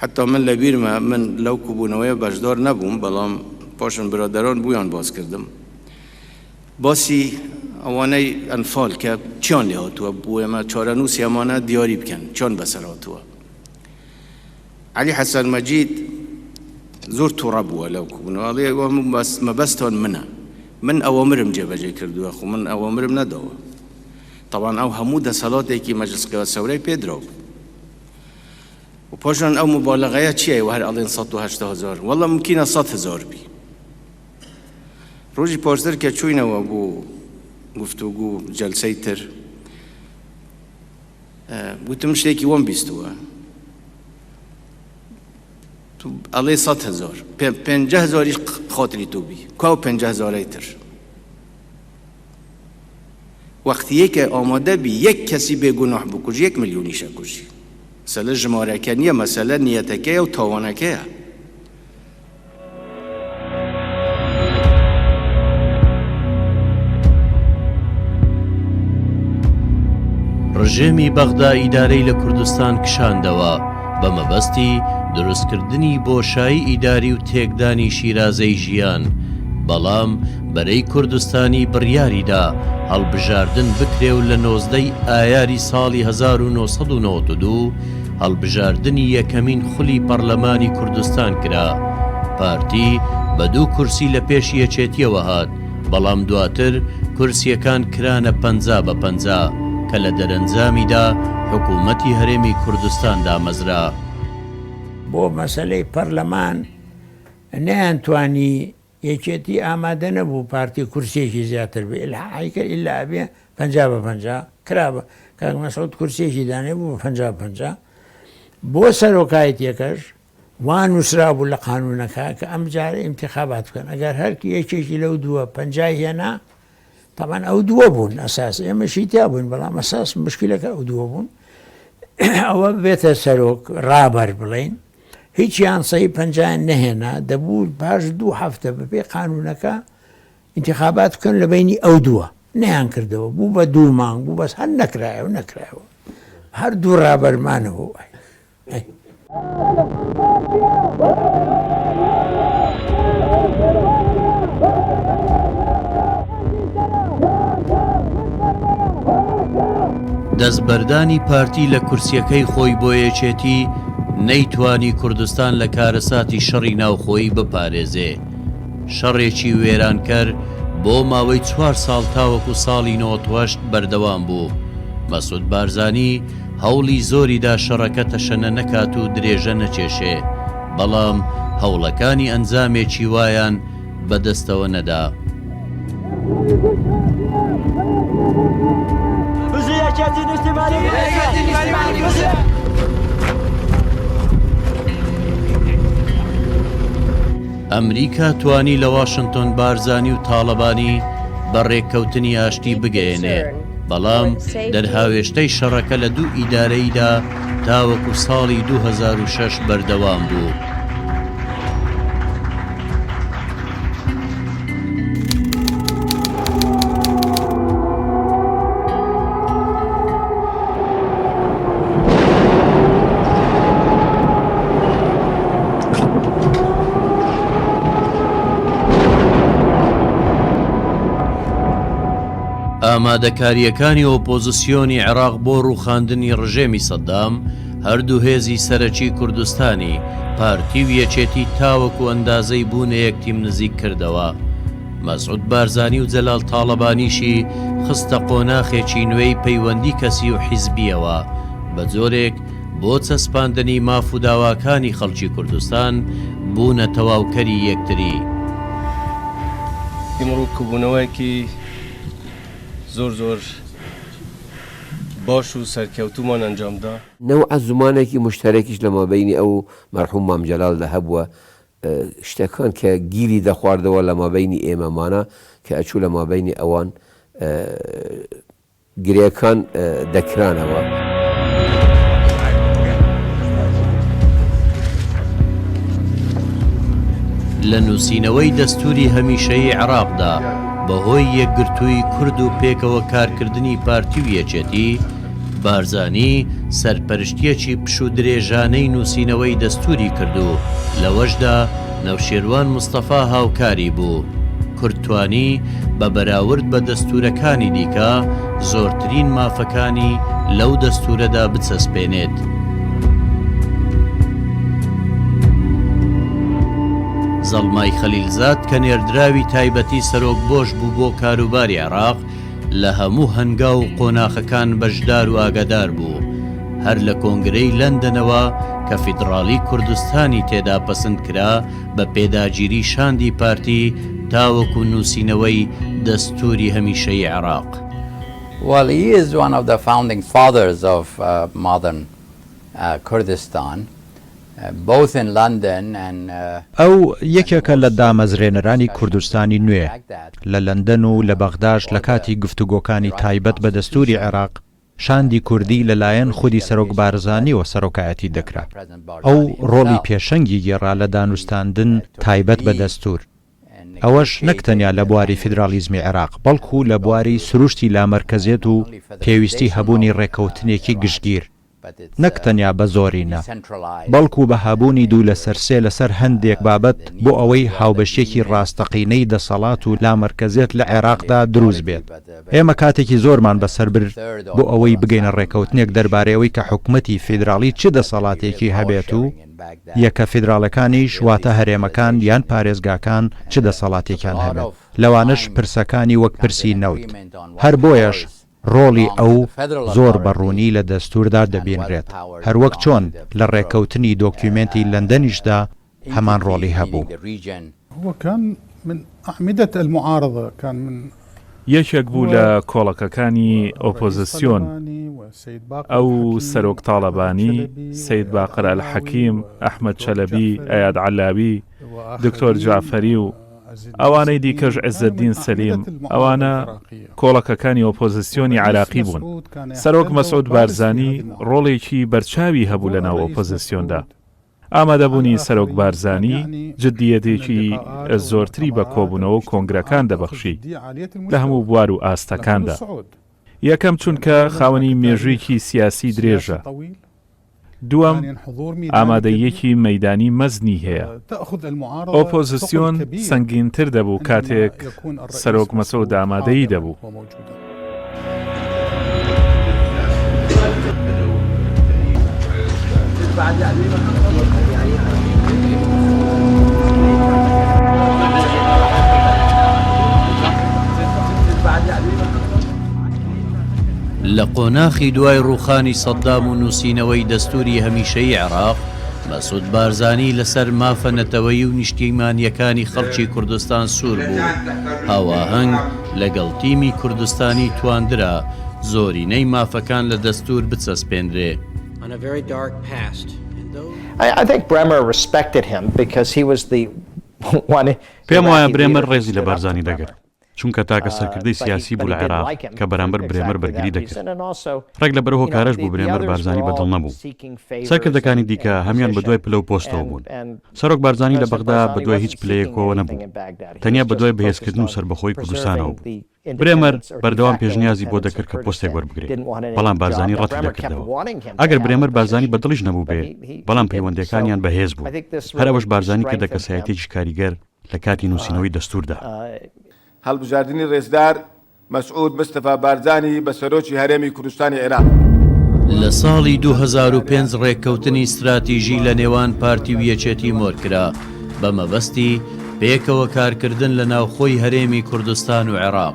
حەتا من لەبیرمە من لەو کۆبوونەوەیە بەشدار نەبووم، بەڵام پاشان برادەران بۆیان باس کردم. باسی ئەوانەی ئەنفال کە چیان لێ هاتووە، بۆ ئێمە چارەنووسی ئەمانە دیاری بکەن، چیان بەسەر هاتووە. عەلی حەسەن مەجید زۆر توڕە بووە لەو کۆبوونەوە، ئەڵێ ئەوە مەبەستان منە، من ئەوامرم جێبەجێ کردووە، خۆ من ئەوامرم نەداوە. تەبعەن ئەو هەموو دەسەڵاتێکی مەجلس قیادە سەورەی پێ دراو بوو. و پاشان ئەو موبالەغەیە چییە ئێوە هەر ئەڵێن 180 هەزار، وەڵا مومکینە 100 هەزار بی. ڕۆژی پاشتر کە چووینەوە بۆ گفتوگو جەلسەی تر، گوتم شتێکی وەم بیستووە ئەڵێ سە هزار پێنج هزاریش خاتری تۆ بی کوا و پێنج هزارەی تر وەختیەکە ئامادە بی یەک کەسی بێگوناح بکوژی یەک ملیۆنیشە کوژی مەسەلە ژمارەکە نییە مەسەلە نیەتەکەیە و تاوانەکەیە. ڕژێمی بەغدا ئیدارەی لە کوردستان کشاندەوە بە مەبەستی دروستکردنی بۆشایی ئیداری و تێکدانی شیرازەی ژیان، بەڵام بەرەی کوردستانی بڕیاریدا هەڵبژاردن بکرێ و لە 19 ی ئایاری ساڵی 1992 هەڵبژاردنی یەکەمین خولی پەڕلەمانی کوردستان کرا، پارتی بە دوو کورسی لە پێش یەکێتیەوە هات، بەڵام دواتر کورسیەکان کرانە 50 بە 50 کە لە دەرەنجامیدا حکوومەتی هەرێمی کوردستان دامەزرا. بۆ مەسەلەی پەرلەمان نەیانتوانی یەکێتی ئامادە نەبوو پارتی کورسیەکی زیاتر بێ ئیلحاحی کرد ئیلا ئەبێ 50 بە 50 کرا بە کاک مەسعود کورسیەکی دانێ بوو بە 50 بە 50 بۆ سەرۆکایەتیەکەش وا نووسرا بوو لە قانونەکە کە ئەم جارە ئینتخابات بکەن ئەگەر هەرکی یەکێکی لەو دووە پەنجای هێنا تەبعەن ئەو دووە بوون ئەساس ئێمەشی تیا بووین بەڵام ئەساس مشکلەکە ئەو دووە بوون ئەوە بێتە سەرۆک ڕابەر بڵین هیچیان سەی پەنجایان نەهێنا، دەبوو پاش دوو هەفتە بەپێی قانوونەکە ئینتیخابات بکەن لە بەینی ئەو دووە، نەیانکردەوە، بوو بە دوو مانگ، بوو بەس هەر نەکرایەوە، نەکرایەوە، هەر دوو ڕابەر مانەوە. ئەی. دەستبەردانی پارتی لە کورسیەکەی خۆی بۆ یەکێتی نەیتوانی کوردستان لە کارەساتی شەڕی ناوخۆیی بپارێزێ. شەڕێکی وێرانکەر بۆ ماوەی چوار ساڵ تاوەکو ساڵی 98 بەردەوام بوو. مەسعود بارزانی هەوڵی زۆری دا شەڕەکە تەشەنە نەکات و درێژە نەکێشێ، بەڵام هەوڵەکانی ئەنجامێکی وایان بەدەستەوە نەدا. ئەمریکا توانی لە واشنتۆن بارزانی و تاڵەبانی بە ڕێککەوتنی ئاشتی بگەیەنێ، بەڵام دەرهاوێشتەی شەڕەکە لە دوو ئیدارەییدا تاوەکو ساڵی 2006 بەردەوام بوو. ئامادەکارییەکانی ئۆپۆزسیۆنی عێراق بۆ ڕووخاندنی ڕژێمی سەدام، هەردوو هێزی سەرەکی کوردستانی، پارتی و یەکێتی تاوەکو ئەندازەی بوونە یەک تیم نزیک کردەوە. مەسعود بارزانی و جەلال تاڵەبانیشی خستە قۆناخێکی نوێی پەیوەندی کەسی و حیزبییەوە، بە جۆرێک بۆ چەسپاندنی ماف و داواکانی خەڵکی کوردستان بوونە تەواوکەری یەکتری. ئیمڕوو کوبوونەوەیەکی زۆر زۆر باش و سەرکەوتوومان ئەنجامدا. نەوعە زمانێکی موشتەرەکیش لە مابەینی ئەو و مەرحوم مام جەلالدا هەبووە، شتەکان کە گیری دەخواردەوە لە مابەینی ئێمەمانا کە ئەچوو لە مابەینی ئەوان گرێکان دەکرانەوە. لە نووسینەوەی دەستووری هەمیشەیی عێراقدا، بەهۆی یەکگرتوویی کورد و پێکەوە کارکردنی پارتی و یەکێتی، بارزانی سەرپەرشتییەکی پشوودرێژانەی نووسینەوەی دەستووری کرد و لەوەشدا نەوشێروان مستەفا هاوکاری بوو. کورد توانی بە بەراورد بە دەستوورەکانی دیکە زۆرترین مافەکانی لەو دەستوورەدا بچەسپێنێت. زەڵمای خەلیلزاد کە نێردراوی تایبەتی سەرۆک بۆش بوو بۆ کاروباری عێراق، لە هەموو هەنگاو و قۆناخەکان بەشدار و ئاگادار بوو، هەر لە کۆنگرەی لەندەنەوە کە فیدڕاڵی کوردستانی تێدا پەسند کرا بە پێداگیری شاندی پارتی تاوەکو نووسینەوەی دەستووری هەمیشەیی عێراق. Well, he is one of the founding fathers of modern Kurdistan, both in London and. ئەو یەکێکە لە دامەزرێنەرانی کوردستانی نوێ، لە لەندەن و لە بەغداش لە کاتی گفتوگۆکانی تایبەت بە دەستووری عێراق، شاندی کوردی لەلایەن خودی سەرۆک بارزانییەوە سەرۆکایەتی دەکرا. ئەو ڕۆڵی پێشەنگی گێڕا لە دانوستاندن تایبەت بە دەستوور. ئەوەش نەک تەنیا لە بواری فیدراڵیزمی عێراق، بەڵکو لە بواری سروشتی لامەرکەزیەت و پێویستی هەبوونی ڕێککەوتنێکی گشتگیر. نەک تەنیا بە زۆرینە، بەڵکو بە هەبوونی دوو لەسەر سێ لەسەر هەندێک بابەت بۆ ئەوەی هاوبەشییەکی ڕاستەقینەی دەسەڵات و لامەرکەزیەت لە عێراقدا دروست بێت. ئێمە کاتێکی زۆرمان بەسەر برد بۆ ئەوەی بگەینە ڕێکەوتنێک دەربارەی ئەوەی کە حکومەتی فیدراڵی چ دەسەڵاتێکی هەبێت و یەکە فیدراڵەکانیش واتە هەرێمەکان یان پارێزگاکان چ دەسەڵاتێکیان هەبێت، لەوانەش پرسەکانی وەک پرسی نەوت. هەر بۆیەش ڕۆڵی ئەو زۆر بە ڕوونی لە دەستووردا دەبینرێت، هەروەک چۆن لە ڕێککەوتنی دۆکیومێنتی لەندەنیشدا هەمان ڕۆڵی هەبوو. هو كان من اعمدة المعارضة كان من یەکێک بوو لە کۆڵەکەکانی ئۆپۆزسیۆن، ئەو سەرۆک تاڵەبانی، سەید باقر ئەلحەکیم، ئەحمەد چەلەبی، ئەیاد عەلاوی، دکتۆر جەعفەری و ئەوانەی دیکەش عزەدین سەلیم، ئەوانە کۆڵەکەکانی ئۆپۆزسیۆنی عێراقی بوون. سەرۆک مەسعود بارزانی ڕۆڵێکی بەرچاوی هەبوو لەناو ئۆپۆزسیۆندا. ئامادەبوونی سەرۆک بارزانی جددیەتێکی زۆرتری بە کۆبوونەوە و کۆنگرەکان دەبەخشی لە هەموو بوار و ئاستەکاندا. یەکەم چونکە خاوەنی مێژوویەکی سیاسی درێژە. دووەم، ئامادەییەکی مەیدانی مەزنی هەیە. ئۆپۆزسیۆن سەنگینتر دەبوو کاتێک سەرۆک مەسعود ئامادەیی دەبوو. لە قۆناخی دوای ڕووخانی سەدام و نووسینەوەی دەستووری هەمیشەیی عێراق، مەسعود بارزانی لەسەر مافە نەتەوەیی و نیشتیمانییەکانی خەڵکی کوردستان سوور بوو، هاوئاهەنگ لەگەڵ تیمی کوردستانی تواندرا زۆرینەی مافەکان لە دەستوور بچەسپێنرێ. پێم وایە برێمەر ڕێزی لە بارزانی دەگرت. چونکە تاکە سەرکردەی سیاسی بوو لە عێراق کە بەرامبەر برێمەر بەرگری دەکرد. ڕێک لەبەر ئەو هۆکارەش بوو برێمەر بارزانی بەدڵ نەبوو. سەرکردەکانی دیکە هەموویان بەدوای پلە و پۆستەوە بوون. سەرۆک بارزانی لە بەغدا بەدوای هیچ پلەیەکەوە نەبوو. تەنیا بەدوای بەهێزکردن و سەربەخۆیی کوردستانەوە بوو. برێمەر بەردەوام پێشنیازی بۆ دەکرد کە پۆستێک وەربگرێت، بەڵام بارزانی ڕەتی دەکردەوە. ئەگەر برێمەر بارزانی بەدڵیش نەبووبێ، بەڵام پەیوەندییەکانیان بەهێز بوو. هەر ئەوەش بارزانی کردە کەسایەتییەکی کاریگەر لە کاتی نووسینەوەی دەستووردا. هەڵبژاردنی ڕێزدار. مەسعود مستەفا بارزانی بە سەرۆکی هەرێمی کوردستانی عێراق. لە ساڵی 2005 ڕێککەوتنی ستراتیژی لە نێوان پارتی و یەکێتی مۆرکرا بە مەبەستی پێکەوە کارکردن لە ناوخۆی هەرێمی کوردستان و عێراق،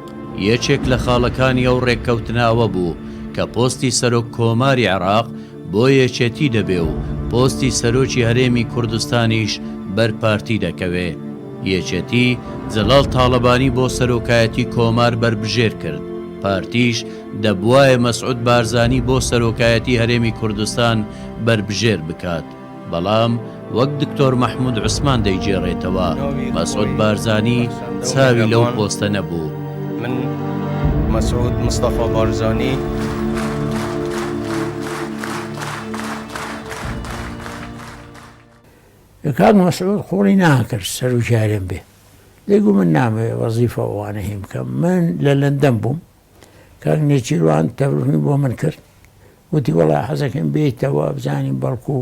یەکێک لە خاڵەکانی ئەو ڕێککەوتنە ئەوە بوو کە پۆستی سەرۆک کۆماری عێراق بۆ یەکێتی دەبێ و پۆستی سەرۆکی هەرێمی کوردستانیش بەر پارتی دەکەوێ. یەکێتی جەلال تاڵەبانی بۆ سەرۆکایەتی کۆمار بەربژێر کرد، پارتیش دەبوایە مەسعود بارزانی بۆ سەرۆکایەتی هەرێمی کوردستان بەربژێر بکات، بەڵام وەک دکتۆر مەحمود عوسمان دەیگێڕێتەوە، مەسعود بارزانی چاوی لەو پۆستە نەبوو. من مەسعود مستەفا بارزانی. کاک مەسعود قوڵی ناکرد سەرۆکی هەرێم بێ دەیگوت من نامەوێ وەزیفە و ئەوانە هین بکەم من لە لەندەن بووم کاک نێچیروان تەلەفۆنی بۆ من کرد وتی وەڵا حەزەکەم بێیتەوە بزانین بەڵکو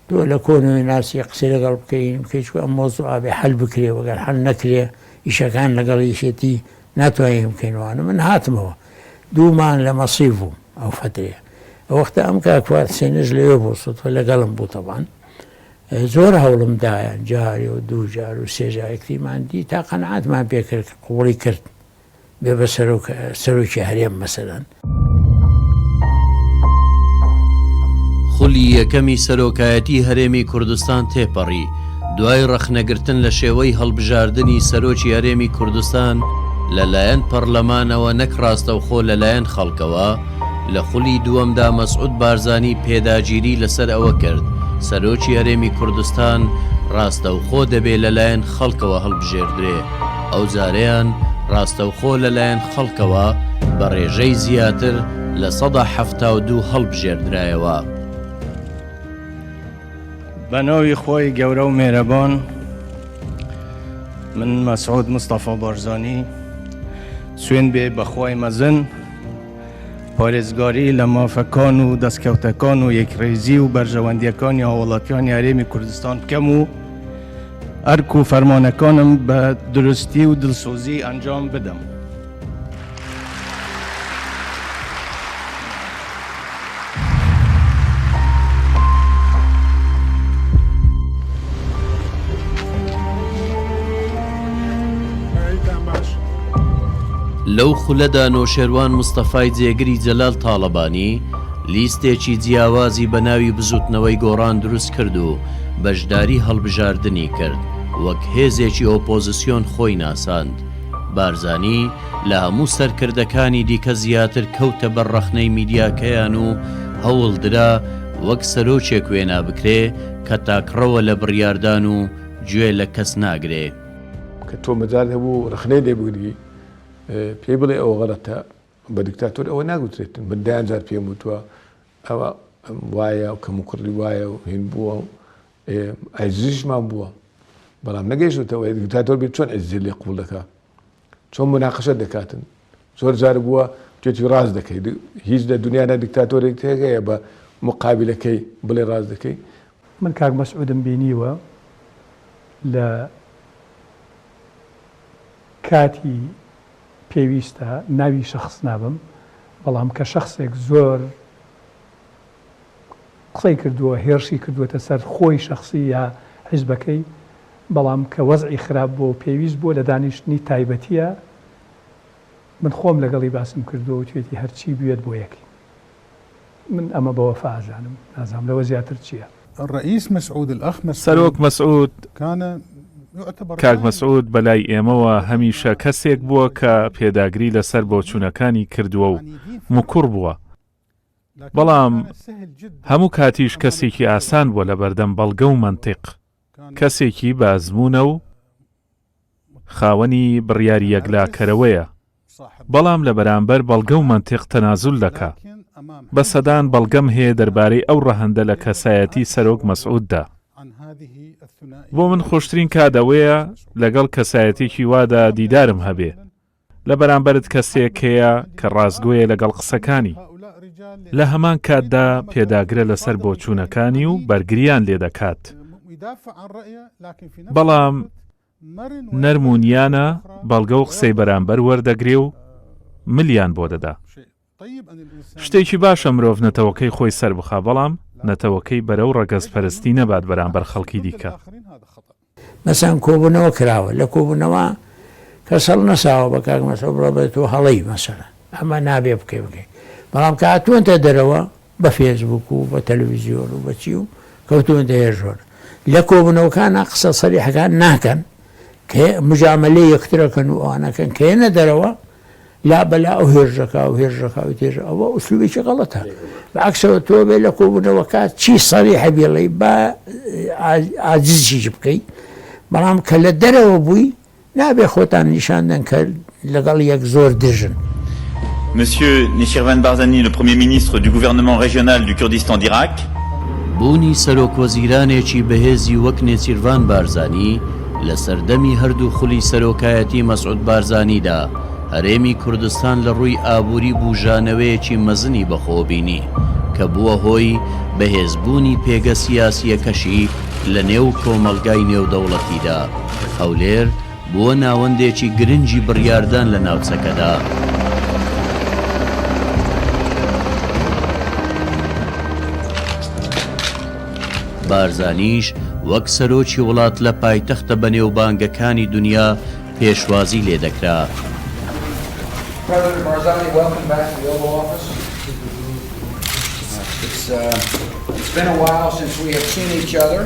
تۆ لە کۆنەوەی ناسی قسەی لەگەڵ بکەین بکەی چونکە ئەم مۆزوعە بێ حەل بکرێ وەگەر حەل نەکرێ ئیشەکان لەگەڵ یەکێتی ناتوانین بکەین وانە من هاتمەوە دوو مانگ لە مەسیف بووم ئەو فەترەیە ئەو وەختە ئەم کاک فواد حسێنەش لەوێ بوو سوتفە لەگەڵم بوو تەبعەن زۆر هەوڵم دایان جارێ و دوو جار و سێ جار یەکتریمان دی تا قەناعەتمان پێ کرد قبوڵی کرد بێ بە سەرۆک سەرۆکی هەرێم مەسەلەن. خولی یەکەمی سەرۆکایەتی هەرێمی کوردستان تێپەڕی، دوای ڕەخنەگرتن لە شێوەی هەڵبژاردنی سەرۆکی هەرێمی کوردستان لە لایەن پەڕلەمانەوە نەک ڕاستەوخۆ لە لایەن خەڵکەوە، لە خولی دووەمدا مەسعود بارزانی پێداگیری لەسەر ئەوە کرد سەرۆکی هەرێمی کوردستان ڕاستەوخۆ دەبێ لە لایەن خەڵکەوە هەڵبژێردرێ، ئەوجارەیان ڕاستەوخۆ لە لایەن خەڵکەوە بە ڕێژەی زیاتر 72% هەڵبژێردرایەوە. بە ناوی خوای گەورە و مێرەبان من مەسعود مستەفا بارزانی سوێن بێ بە خوای مەزن پارێزگاری لە مافەکان و دەستکەوتەکان و یەکڕیزی و بەرژەوەندیەکانی هاوڵاتیانی هەرێمی کوردستان بکەم و ئەرک و فەرمانەکانم بە دروستی و دڵسۆزی ئەنجام بدەم. لەو خولەدا نەوشێروان مستەفای جێگری جەلال تاڵەبانی لیستێکی جیاوازی بە ناوی بزوتنەوەی گۆڕان دروست کرد و بەشداری هەڵبژاردنی کرد وەک هێزێکی ئۆپۆزسیۆن خۆی ناساند. بارزانی لە هەموو سەرکردەکانی دیکە زیاتر کەوتە بەر ڕەخنەی میدیاکەیان و هەوڵ درا وەک سەرۆکێک وێنا بکرێ کە تاکڕەوە لە بڕیاردان و گوێ لە کەس ناگرێ. کە تۆ مەجالت هەبوو ڕەخنەی لێ بگری پێی بڵێ ئەوە غەڵەتە، بە دیکتاتۆر ئەوە ناگوترێتن، من دەیان جار پێم وتووە ئەوە وایە و کەموکوڕی وایە و هین بووە و عیزیشمان بووە بەڵام نەگەیشتەوە دیکتاتۆر بێت چۆن عیزی لێ قبوڵ دەکا چۆن مناقەشە دەکاتن زۆر جار بووە توێتی ڕاست دەکەی هیچ لە دنیادا دیکتاتۆرێک هەیە بە مقابلەکەی بڵێ ڕاست دەکەی من کاک مەسعودم بینیوە لە کاتی پێویستە ناوی شەخس نابم بەڵام کە شەخسێک زۆر قسەی کردووە هێرشی کردووەتە سەر خۆی شەخسی یا حیزبەکەی بەڵام کە وەزعی خراپ بووە و پێویست بووە لە دانیشتنی تایبەتیە من خۆم لەگەڵی باسم کردووە وتوێتی هەرچی بوێت بۆ یەکین من ئەمە بە وەفا ئەزانم نازانم لەوە زیاتر چییە. الرئیس مسعود الاخ مسعود سەرۆک مەسعود، کان یعتبر کاک دائما مەسعود بەلای ئێمەوە هەمیشە کەسێک بووە کە پێداگری لەسەر بۆچوونەکانی کردووە و مکوڕ بووە، بەڵام هەموو کاتیش کەسێکی ئاسان بووە لەبەردەم بەڵگە و مەنتیق، کەسێکی بە ئەزموونە و خاوەنی بڕیاری یەکلاکەرەوەیە، بەڵام لە بەرامبەر بەڵگە و مەنتیق تەنازول دەکا. بە سەدان بەڵگەم هەیە دەربارەی ئەو ڕەهەندە لە کەسایەتی سەرۆک مەسعوددا. بۆ من خۆشترین کات ئەوەیە لەگەڵ کەسایەتیەکی وادا دیدارم هەبێ. لە بەرامبەرت کەسێک هەیە کە ڕاستگۆیە لەگەڵ قسەکانی، لە هەمان کاتدا پێداگرە لەسەر بۆچوونەکانی و بەرگریان لێدەکات، بەڵام نەرم و نیانە بەڵگە و قسەی بەرامبەر وەردەگرێ و. ملیان بۆ دەدا. شتێکی باشە مرۆڤ نەتەوەکەی خۆی سەربخا، بەڵام نەتەوەکەی بەرەو ڕەگەزپەرستی نەبات بەرامبەر خەڵکی دیکە. مەسەن کۆبوونەوە کراوە لە کۆبوونەوە کەس هەڵنەساوە بە کاک مەسعود بڵێ بڵێ تۆ هەڵەی مەسەلەن ئەمە نابێ بکەی بکەی بەڵام کە هاتووەتە دەرەوە بە فێسبووک و بە تەلەڤیزیۆن و بە چی و کەوتوونەتە هێرشۆر لە کۆبوونەوەکانە قسە سەریحەکان ناکەن کە مجاملەی یەکترەکەن و ئەوانەکەن کە یەنە دەرەوە لا بەلا ئەو هێرش دەکا و هێرش دەکا و تێژ ئەوە ئوسلوبێکی غەڵەتە بە عەکسەوە تۆ بێ لە کۆبوونەوەکە چی سەریحە بێڵێی با عاجزیش بکەی بەڵام کە لە دەرەوە بووی نابێ خۆتان نیشان دەن کە لەگەڵ یەک زۆر دژن. Monsieur Nechirvan Barzani, le Premier ministre du gouvernement régional du Kurdistan d'Irak. بوونی سەرۆکوەزیرانێکی بەهێزی وەک نێچیرڤان بارزانی لە سەردەمی هەردوو خولی سەرۆکایەتی مەسعود بارزانیدا، هەرێمی کوردستان لە ڕووی ئابووری بووژانەوەیەکی مەزنی بەخۆوە بینی، کە بووە هۆی بەهێزبوونی پێگە سیاسییەکەشی لە نێو کۆمەڵگای نێودەوڵەتیدا. هەولێر بووە ناوەندێکی گرنگی بڕیاردان لە ناوچەکەدا. بارزانیش وەک سەرۆکی وڵات لە پایتەختە بەنێوبانگەکانی دونیا پێشوازی لێدەکرا. President Barzani, welcome back to the Oval Office. It's, uh, it's been a while since we have seen each other,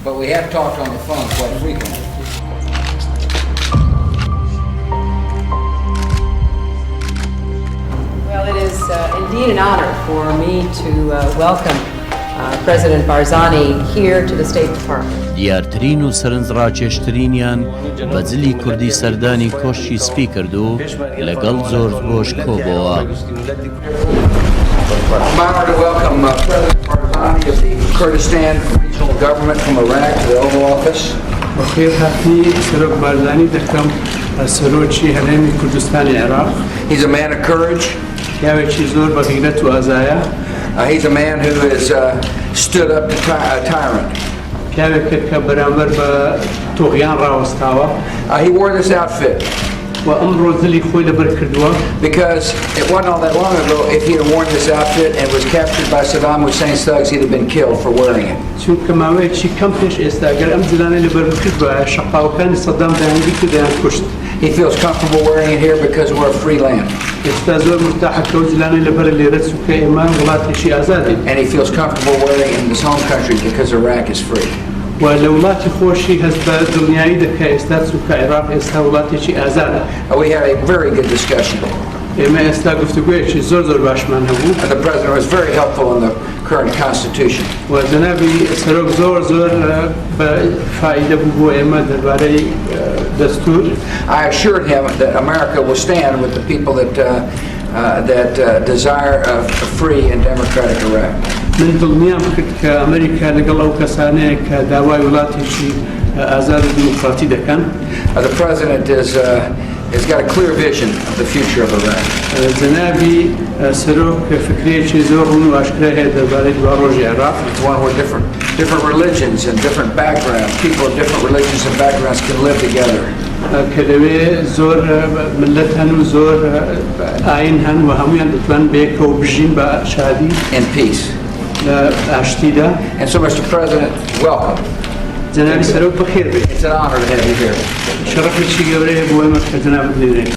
but we have talked on the phone quite frequently. Well, it is uh, indeed an honor for me to uh, welcome uh, President Barzani here to the State Department. دیارترین و سەرنجڕاکێشترینیان بە جلی کوردی سەردانی کۆشکی سپی کرد و لەگەڵ جۆرج بۆش کۆبۆوە. بەخێرهاتنی سەرۆک بارزانی دەکەم سەرۆکی هەرێمی کوردستانی عێراق. پیاوێکی زۆر بە غیرەت و ئازایە. پیاوێکە کە بەرامبەر بە تۆغیان ڕاوەستاوە. He wore this outfit. و ئەمڕۆ جلی خۆی لەبەر کردووە. Because it wasn't all that long ago if he had worn this outfit and was captured by Saddam Hussein's thugs he'd have been killed for wearing it. چونکە ماوەیەکی کەم پێش ئێستا گەر ئەم جلانەی لەبەر بکردبایە شەقاوەکانی سەدام دەیانگرت و دەیانکوشت. He feels comfortable wearing it here because we're a free land. ئێستا زۆر مورتاحە کە ئەو جلانەی لەبەرە لێرە چونکە ئێمە وڵاتێکی ئازادین. And he feels comfortable wearing it in his home country because Iraq is free. و لە وڵاتی خۆشی هەست بە دڵنیایی دەکا ئێستا چونکە عێراق ئێستا وڵاتێکی ئازادە. We had a very good discussion. ئێمە ئێستا گفتوگۆیەکی زۆر زۆر باشمان هەبوو. And the president was very helpful on the current constitution. و جەنابی سەرۆک زۆر زۆر بە فائیدە بوو بۆ ئێمە دەربارەی دەستور. I assured him that America will stand with the people that that desire a free and democratic Iraq. من دڵنیام کرد کە ئەمریکا لەگەڵ ئەو کەسانەیە کە داوای وڵاتێکی ئازاد و دیموکراتی دەکەن. The president is has got a clear vision of the future of Iraq. جەنابی سەرۆک فکرەیەکی زۆر ڕوون و ئاشکرای هەیە دەربارەی دواڕۆژی عێراق. It's one where different different religions and different backgrounds, people of different religions and backgrounds can live together. کە لەوێ زۆر مللەت هەن و زۆر ئاین هەن و هەموویان دەتوانن بەیەکەوە بژین بە شادی. In peace. لە ئاشتیدا. And so Mr. President, welcome. جەنابی سەرۆک بەخێر بێی. It's an honor to have you here. شەڕەفێکی گەورەیە بۆ ئێمە کە جەنابت لێرەی.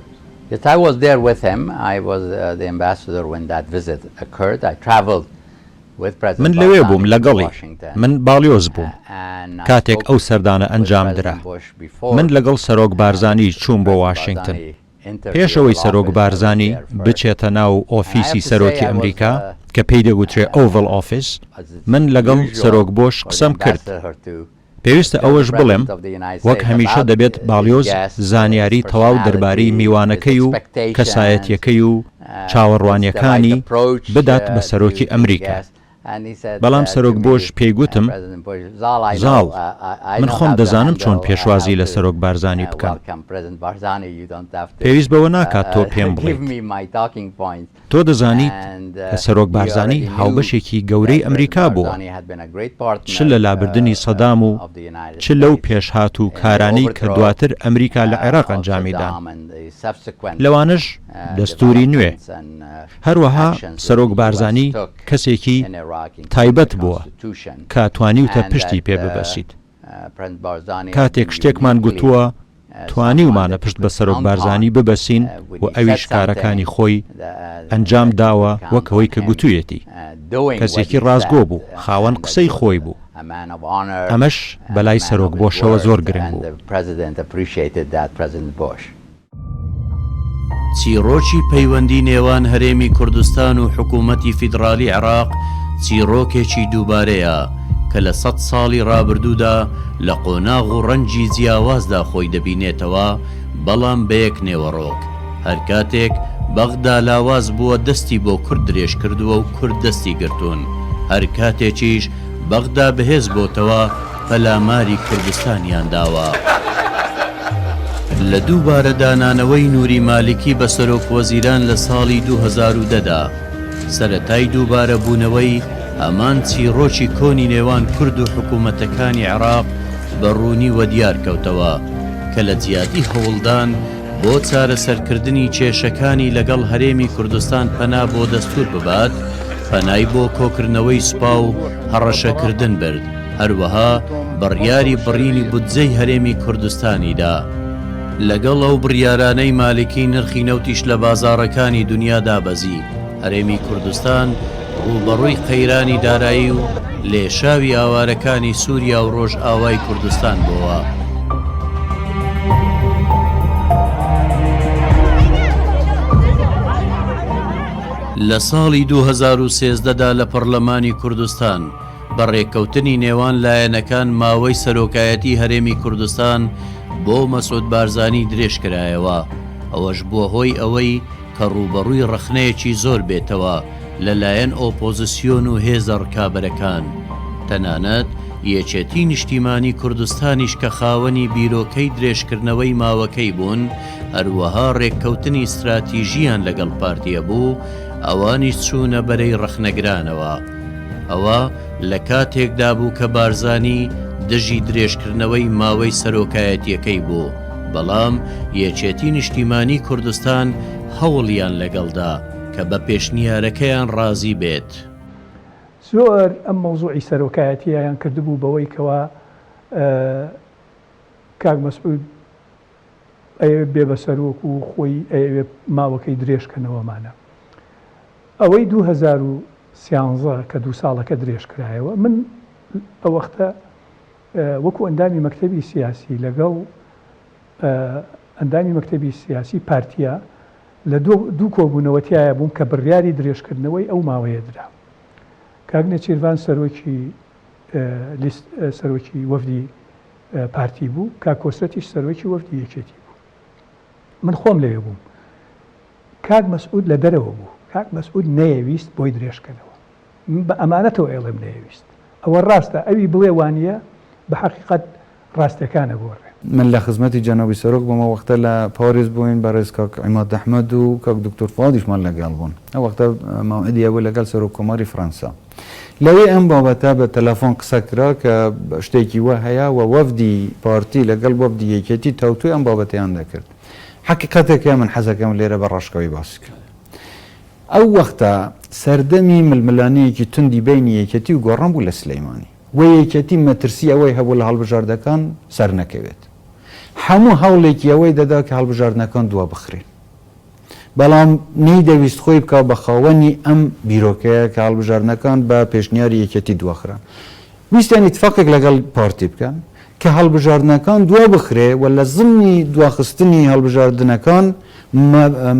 Yes, I was there with him. I was uh, the ambassador when that visit occurred. I traveled with President من لەوێ بووم Barzani to لەگەڵی، Washington من باڵیۆز بووم and I کاتێک spoke ئەو سەردانە with ئەنجام درا. President Bush before من لەگەڵ سەرۆک بارزانی چووم بۆ President واشینگتن. Barzani entered پێش the ئەوەی Oval سەرۆک Office, I was بارزانی there first. بچێتە ناو And I ئۆفیسی have to say سەرۆکی I was ئەمریکا uh, کە پێی دەگوترێ ئۆڤڵ ئۆفیس، as is من لەگەڵ usual سەرۆک بۆش for the قسەم کرد. ambassador to پێویستە ئەوەش بڵێم وەک هەمیشە دەبێت باڵیۆز زانیاری تەواو دەربارەی میوانەکەی و کەسایەتییەکەی و چاوەڕوانییەکانی بدات بە سەرۆکی ئەمریکا. بەڵام سەرۆک بۆش پێی گوتم، زاڵ، من خۆم دەزانم چۆن پێشوازی لە سەرۆک بارزانی بکەم. پێویست بەوە ناکات تۆ پێم بڵێیت. تۆ دەزانیت کە سەرۆک بارزانی هاوبەشێکی گەورەی ئەمریکا بووە، چ لە لابردنی سەدام و چ لەو پێشهات و کارانەی کە دواتر ئەمریکا لە عێراق ئەنجامی دان، لەوانەش دەستووری نوێ. هەروەها سەرۆک بارزانی کەسێکی تایبەت بووە کە توانیوتە پشتی پێ ببەسیت. کاتێک شتێکمان گوتووە توانیومانە پشت بە سەرۆک بارزانی ببەسین و ئەویش کارەکانی خۆی ئەنجام داوە وەک ئەوەی کە گوتوویەتی. کەسێکی ڕاستگۆ بوو، خاوەن قسەی خۆی بوو. ئەمەش بەلای سەرۆک بۆشەوە زۆر گرنگ بوو. چیڕۆکی پەیوەندی نێوان هەرێمی کوردستان و حکوومەتی فیدڕالی عێراق چیڕۆکێکی دووبارەیە کە لە سەت ساڵی ڕابردوودا لە قۆناغ و ڕەنگی جیاوازدا خۆی دەبینێتەوە، بەڵام بە یەک نێوەڕۆک. هەر کاتێک بەغدا لاواز بووە دەستی بۆ کورد درێژ کردووە و کورد دەستی گرتوون، هەر کاتێکیش بەغدا بەهێز بۆتەوە، پەلاماری کوردستانیان داوە. لە دووبارە دانانەوەی نوری مالکی بە سەرۆک وەزیران لە ساڵی 2010 دا، سەرەتای دووبارە بوونەوەی هەمان چیڕۆکی کۆنی نێوان کورد و حکوومەتەکانی عێراق بە ڕوونی وەدیار کەوتەوە کە لە جیاتی هەوڵدان بۆ چارەسەرکردنی کێشەکانی لەگەڵ هەرێمی کوردستان پەنا بۆ دەستوور ببات، پەنای بۆ کۆکردنەوەی سوپا و هەڕەشەکردن برد. هەروەها بڕیاری بڕینی بودجەی هەرێمی کوردستانی دا. لەگەڵ ئەو بڕیارانەی مالکی نرخی نەوتیش لە بازاڕەکانی دونیا دابەزی، هەرێمی کوردستان ڕووبەڕووی قەیرانی دارایی و لێشاوی ئاوارەکانی سوریا و ڕۆژئاوای کوردستان بۆوە. لە ساڵی 2013 دا لە پەڕلەمانی کوردستان، بە رێککەوتنی نێوان لایەنەکان ماوەی سەرۆکایەتی هەرێمی کوردستان بۆ مەسعود بارزانی درێژکرایەوە، ئەوەش بووە هۆی ئەوەی کە رووبەڕووی رەخنەیەکی زۆر بێتەوە لەلایەن ئۆپۆزسیۆن و هێزە رکابەرەکان، تەنانەت یەکێتی نیشتیمانی کوردستانیش کە خاوەنی بیرۆکەی درێژکردنەوەی ماوەکەی بوون، هەروەها رێککەوتنی ستراتیژییان لەگەڵ پارتی هەبوو، ئەوانیش چوونە بەرەی رەخنەگرانەوە. ئەوە لە کاتێکدا بوو کە بارزانی دژی درێژکردنەوەی ماوەی سەرۆکایەتییەکەی بوو، بەڵام یەکێتی نیشتیمانی کوردستان هەوڵیان لەگەڵدا کە بە پێشنیارەکەیان ڕازی بێت. زۆر ئەم مەوزوعی سەرۆکایەتییەیان کردبوو بەوەی کەوا کاک مەسعود ئەیەوێت بێ بە سەرۆک و خۆی ئەیەوێت ماوەکەی درێژ کەنەوەمانە. ئەوەی 2013 کە دوو ساڵەکە درێژ کرایەوە من ئەو وەختە وەکو ئەندامی مەکتەبی سیاسی لەگەڵ ئەندامی مەکتەبی سیاسی پارتیا لە دوو کۆبوونەوە تایە بووم کە بڕیاری درێژکردنەوەی ئەو ماوەیە درا. کاک نێچیرڤان سەرۆکی لیست سەرۆکی وەفدی پارتی بوو، کاک کۆسرەتیش سەرۆکی وەفدی یەکێتی بوو. من خۆم لەوێ بووم. کاک مەسعود لە دەرەوە بوو. کاک مەسعود نەیەویست بۆی درێژ کەنەوە. من بە ئەمانەتەوە ئەیڵێم نەیەویست. ئەوە ڕاستە ئەوی بڵێ وانییە بە حەقیقەت ڕاستیەکان ئەگۆڕێ. من لە خزمەتی جەنابی سەرۆک بووم، ئەو وەختە لە پاریس بووین، بەڕێز کاک عیماد ئەحمەد و کاک دکتۆر فوادیشمان لەگەڵ بوون. ئەو وەختە مەوعیدی هەبوو لەگەڵ سەرۆک کۆماری فڕەنسا. لەوێ ئەم بابەتە بە تەلەفۆن قسە کرا کە شتێکی وا هەیە و وەفدی پارتی لەگەڵ وەفدی یەکێتی تاوتوێ ئەم بابەتەیان دەکرد. حەقیقەتێک هەیە من حەزەکەم لێرە بە ڕاشکاوی باسی کەم. ئەو وەختە سەردەمی ململانێیەکی توندی بەینی یەکێتی و گۆڕان بوو لە سلەیمانی و یەکێتی مەترسی ئەوەی هەبوو لە هەڵبژاردەکان سەرنەکەوێت. هەموو هەوڵێکی ئەوەی دەدا کە هەڵبژاردنەکان دوا بخرێن. بەڵام نەیدەویست خۆی بکا بە خاوەنی ئەم بیرۆکەیە کە هەڵبژاردنەکان بە پێشنیاری یەکێتی دواخران. ویستیان ئیتفاقێک لەگەڵ پارتی بکەن کە هەڵبژاردنەکان دوابخرێ و لە زمنی دواخستنی هەڵبژاردنەکان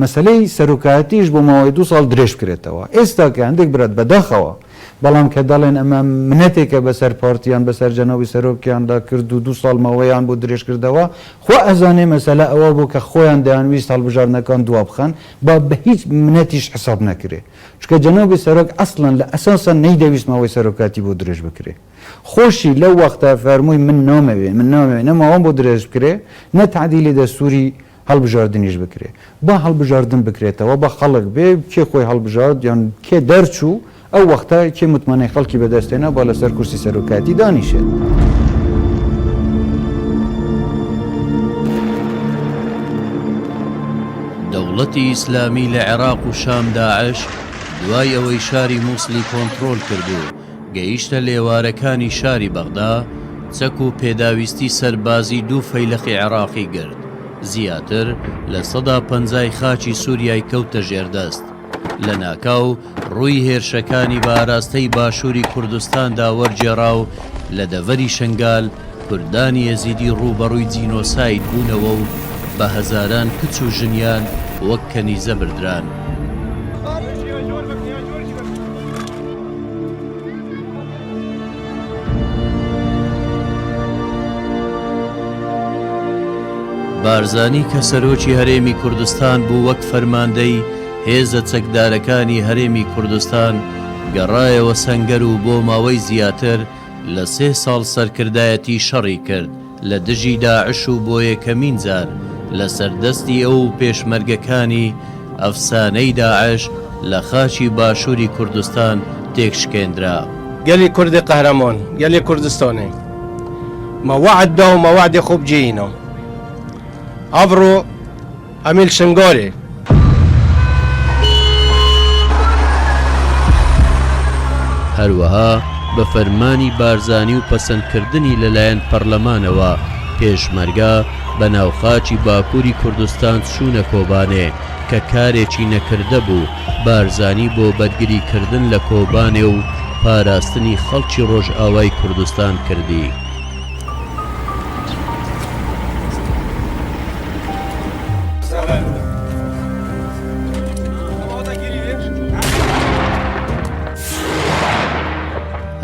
مەسەلەی سەرۆکایەتیش بۆ ماوەی دوو ساڵ درێژ بکرێتەوە. ئێستا کە هەندێک برات بەداخەوە. بەڵام کە دەڵێن ئەمە منەتێکە بەسەر پارتیان بەسەر جەنابی سەرۆکیاندا کرد و دوو ساڵ ماوەیان بۆ درێژکردەوە، خوا ئەزانێ مەسەلە ئەوە بوو کە خۆیان دەیانویست هەڵبژاردنەکان دوابخەن، با بە هیچ منەتیش حساب نەکرێ. چونکە جەنابی سەرۆک ئەسڵەن لە ئەساسا نەیدەویست ماوەی سەرۆکاتی بۆ درێژ بکرێ. خۆشی لەو وەختە فەرمووی من نامەوێ، من نامەوێ نە ماوەم بۆ درێژ بکرێ، نە تەعدیلی دەستووری هەڵبژاردنیش بکرێ. با هەڵبژاردن بکرێتەوە، با خەڵک بێ، کێ خۆی هەڵبژارد یان کێ دەرچوو، ئەو وەختە کێ متمانەی خەڵکی بەدەست هێنا با لەسەر کورسی سەرۆکایەتی دانیشێت. دەوڵەتی ئیسلامی لە عێراق و شام داعش دوای ئەوەی شاری موسڵی کۆنتڕۆل کرد و گەیشتە لێوارەکانی شاری بەغدا، چەک و پێداویستی سەربازی دوو فەیلەقی عێراقی گرت، زیاتر لە سەدا پەنجای خاکی سوریای کەوتە ژێر دەست. لەناکاو ڕووی هێرشەکانی بە ئاراستەی باشووری کوردستاندا وەرگێڕا و لە دەڤەری شنگال کوردانی ئێزیدی ڕووبەڕووی جینۆساید بوونەوە و بە هەزاران کچ و ژنیان وەک کەنیزە بردران. بارزانی کە سەرۆکی هەرێمی کوردستان بوو وەک فەرماندەی هێزە چەکدارەکانی هەرێمی کوردستان گەڕایەوە سەنگەر و بۆ ماوەی زیاتر لە سێ ساڵ سەرکردایەتی شەڕی کرد لە دژی داعش و بۆ یەکەمین جار لەسەر دەستی ئەو و پێشمەرگەکانی ئەفسانەی داعش لە خاکی باشووری کوردستان تێکشکێندرا. گەلی کوردی قەهرەمان، گەلی کوردستانێ مە وەعد دا و مە وەعدێ خۆ بجێینا. ئەڤڕۆ ئەمیل شنگارێ. هەروەها بە فەرمانی بارزانی و پەسەندکردنی لەلایەن پەڕلەمانەوە، پێشمەرگە بە ناو خاکی باکوری کوردستان چوونە کۆبانێ، کە کارێکی نەکردە بوو، بارزانی بۆ بەرگری کردن لە کۆبانێ و پاراستنی خەڵکی ڕۆژئاوای کوردستان کردی.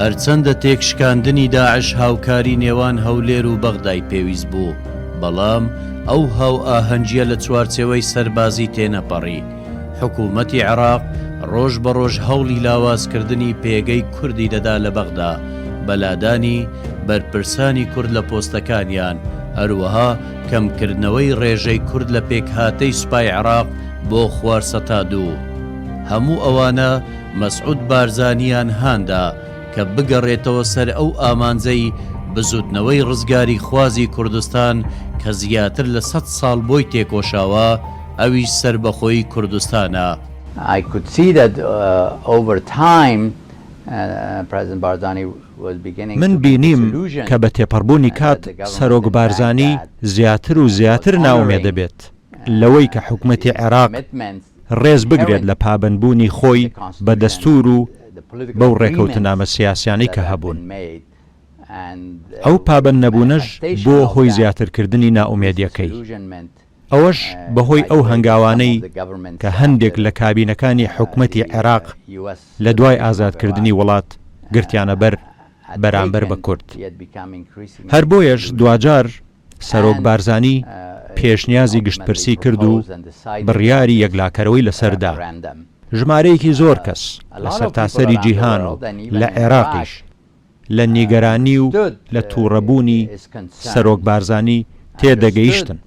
هەرچەندە تێکشکاندنی داعش هاوکاری نێوان هەولێر و بەغدای پێویست بوو، بەڵام ئەو هاوئاهەنگییە لە چوارچێوەی سەربازی تێنەپەڕی. حکوومەتی عێراق ڕۆژ بە ڕۆژ هەوڵی لاوازکردنی پێگەی کوردی دەدا لە بەغدا بە لادانی بەرپرسانی کورد لە پۆستەکانیان، هەروەها کەمکردنەوەی ڕێژەی کورد لە پێکهاتەی سوپای عێراق بۆ خوار سەتا دوو. هەموو ئەوانە مەسعود بارزانییان هاندا کە بگەڕێتەوە سەر ئەو ئامانجەی بزوتنەوەی ڕزگاریخوازی کوردستان کە زیاتر لە سەت ساڵ بۆی تێکۆشاوە، ئەویش سەربەخۆیی کوردستانە. I could see that over time President Barzani was beginning من to be بینیم disillusioned کە بە تێپەڕبوونی that کات the government سەرۆک in بارزانی Baghdad زیاتر و was زیاتر نائومێد honoring دەبێت لەوەی کە حکومەتی his عێراق commitments ڕێز بگرێت inherent لە پابەندبوونی to خۆی the بە constitution دەستوور و and the political بەو agreements ڕێکەوتنامە سیاسیانەی that کە have هەبوون. been made and ئەو پابەندنەبوونەش manifestation بووە of هۆی that زیاترکردنی نائومێدیەکەی. disillusionment ئەوەش بەهۆی ئەو هەنگاوانەی کە هەندێک لە کابینەکانی حکومەتی عێراق لە دوای ئازادکردنی وڵات گرتیانەبەر بەرامبەر بە کورد. هەر بۆیەش دواجار سەرۆک بارزانی پێشنیازی گشتپرسی کرد و بڕیاری یەکلاکەرەوەی لەسەر دا. ژمارەیەکی زۆر کەس لە سەرتاسەری جیهان و لە عێراقیش لە نیگەرانی و لە تووڕەبوونی سەرۆک بارزانی تێدەگەیشتن.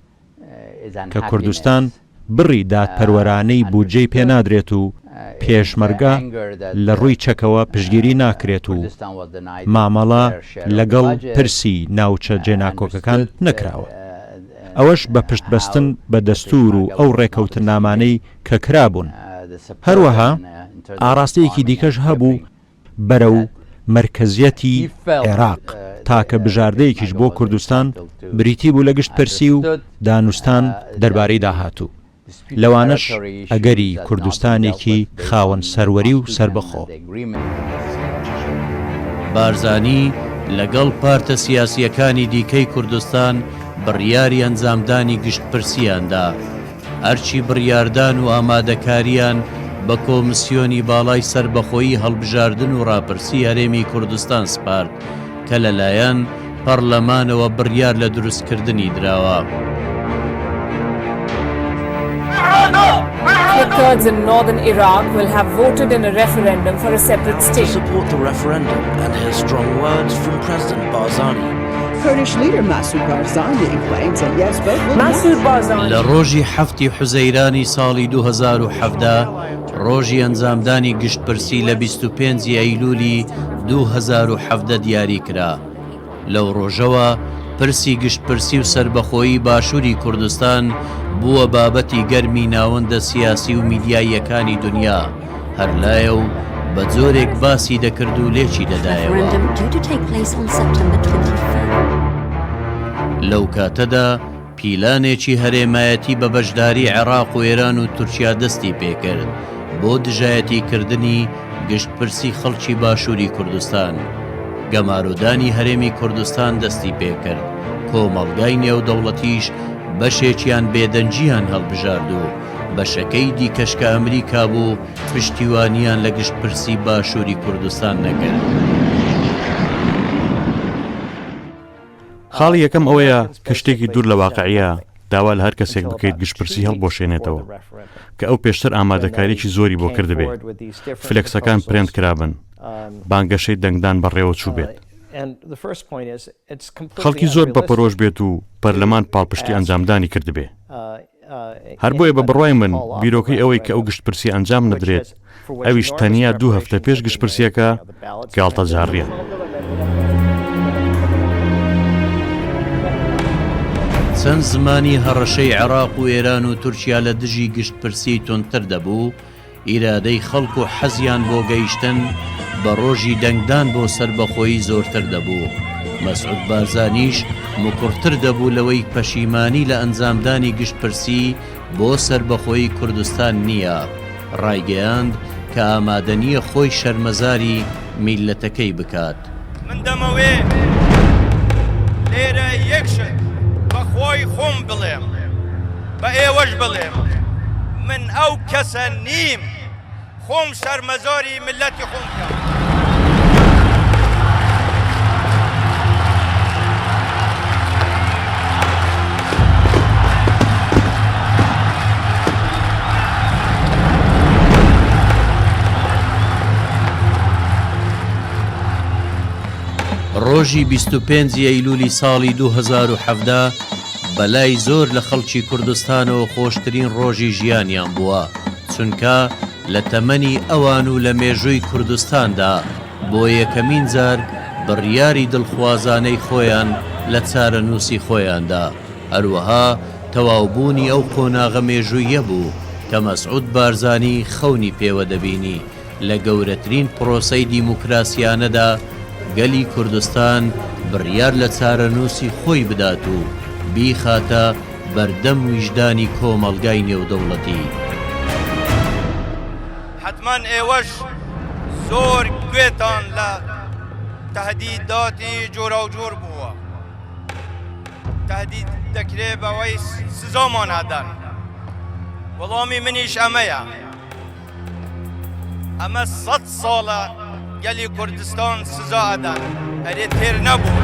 کە کوردستان بڕی دادپەروەرانەی بودجەی پێ نادرێت و پێشمەرگە لە ڕووی چەکەوە پشتگیری ناکرێت و مامەڵە لەگەڵ پرسی ناوچە جێناکۆکەکان نەکراوە. ئەوەش بە پشتبەستن بە دەستوور و ئەو ڕێکەوتننامانەی کە کرابوون. هەروەها ئاڕاستەیەکی دیکەش هەبوو بەرەو مەرکەزیەتی عێراق، تاکە بژاردەیەکیش بۆ کوردستان بریتی بوو لە گشتپرسی و دانوستان دەربارەی داهاتوو، لەوانەش ئەگەری کوردستانێکی خاوەن سەروەری و سەربەخۆ. بارزانی لەگەڵ پارتە سیاسییەکانی دیکەی کوردستان بڕیاری ئەنجامدانی گشتپرسییان دا. ئەرکی بڕیاردان و ئامادەکارییان بە کۆمسیۆنی باڵای سەربەخۆیی هەڵبژاردن و ڕاپرسی هەرێمی کوردستان سپارد کە لەلایەن پەڕلەمانەوە بڕیار لە دروستکردنی دراوە. The Kurds in northern Iraq will have voted in a referendum for a separate state. To support the referendum and hear strong words from President Barzani. Kurdish leader Masoud Barzani claims a yes vote will Masoud Barzani. لە ڕۆژی حەفتی حوزەیرانی ساڵی 2017 ڕۆژی ئەنجامدانی گشتپرسی لە 25 ی ئەیلولی 2017 دیاری کرا. لەو ڕۆژەوە پرسی گشتپرسی و سەربەخۆیی باشووری کوردستان بووە بابەتی گەرمی ناوەندە سیاسی و میدیاییەکانی دونیا، هەر لایە و بە جۆرێک باسی دەکرد و لێکی دەدایەوە. لەو کاتەدا پیلانێکی هەرێمایەتی بە بەشداری عێراق و ئێران و تورکیا دەستی پێکرد بۆ دژایەتی کردنی گشتپرسی خەڵکی باشووری کوردستان. گەمارۆدانی هەرێمی کوردستان دەستی پێکرد، کۆمەڵگای نێودەوڵەتیش بەشێکیان بێدەنگییان هەڵبژارد و بەشەکەی دیکەش کە ئەمریکا بوو پشتیوانییان لە گشتپرسی باشووری کوردستان نەکرد. خاڵی یەکەم ئەوەیە کە شتێکی دوور لە واقعیە داوا لە هەر کەسێک بکەیت گشتپرسی هەڵبوەشێنێتەوە کە ئەو پێشتر ئامادەکاریی زۆری بۆ کردبێ، فلێکسەکان پرێنت کرابن، بانگەشەی دەنگدان بەڕێوە چووبێت، خەڵکی زۆر بەپەرۆش بێت و پەرلەمان پاڵپشتی ئەنجامدانی کردبێ. هەر بۆیە بە بڕوای من بیرۆکەی ئەوەی کە ئەو گشتپرسیە ئەنجام نەدرێت ئەویش تەنیا دوو هەفتە پێش گشتپرسیەکە گاڵتەجاڕیە. چەند زمانی هەڕەشەی عێراق و ئێران و تورکیا لە دژی گشتپرسی توندتر دەبوو، ئیرادەی خەڵک و حەزیان بۆ گەیشتن بە ڕۆژی دەنگدان بۆ سەربەخۆیی زۆرتر دەبوو، مەسعود بارزانیش مکوڕتر دەبوو لەوەی پەشیمانی لە ئەنجامدانی گشتپرسی بۆ سەربەخۆیی کوردستان نییە، ڕایگەیاند کە ئامادەنییە خۆی شەرمەزاری میللەتەکەی بکات. من دەمەوێ لێرە یەک شت بە خۆی خۆم بڵێم، بە ئێوەش بڵێم، من ئەو کەسە نیم خۆم شەرمەزاری میللەتی خۆم بکەم. ڕۆژی 25 ی ئەیلولی ساڵی 2017 بەلای زۆر لە خەڵکی کوردستانەوە خۆشترین ڕۆژی ژیانیان بووە، چونکە لە تەمەنی ئەوان و لە مێژووی کوردستاندا بۆ یەکەمین جار بڕیاری دڵخوازانەی خۆیان لە چارەنووسی خۆیاندا، هەروەها تەواوبوونی ئەو قۆناغە مێژووییە بوو کە مەسعود بارزانی خەونی پێوە دەبینی لە گەورەترین پرۆسەی دیموکراسیانەدا گەلی کوردستان بڕیار لە چارەنووسی خۆی بدات و بیخاتە بەردەم ویژدانی کۆمەڵگای نێودەوڵەتی. حەتمەن ئێوەش زۆر گوێتان لە تەهدیداتی جۆراوجۆر بووە. تەهدید دەکرێ بەوەی سزامان ئەدەن. وەڵامی منیش ئەمەیە. ئەمە سەد ساڵە گەلی کوردستان سزا ئەدەن ئەرێ تێر نەبوو.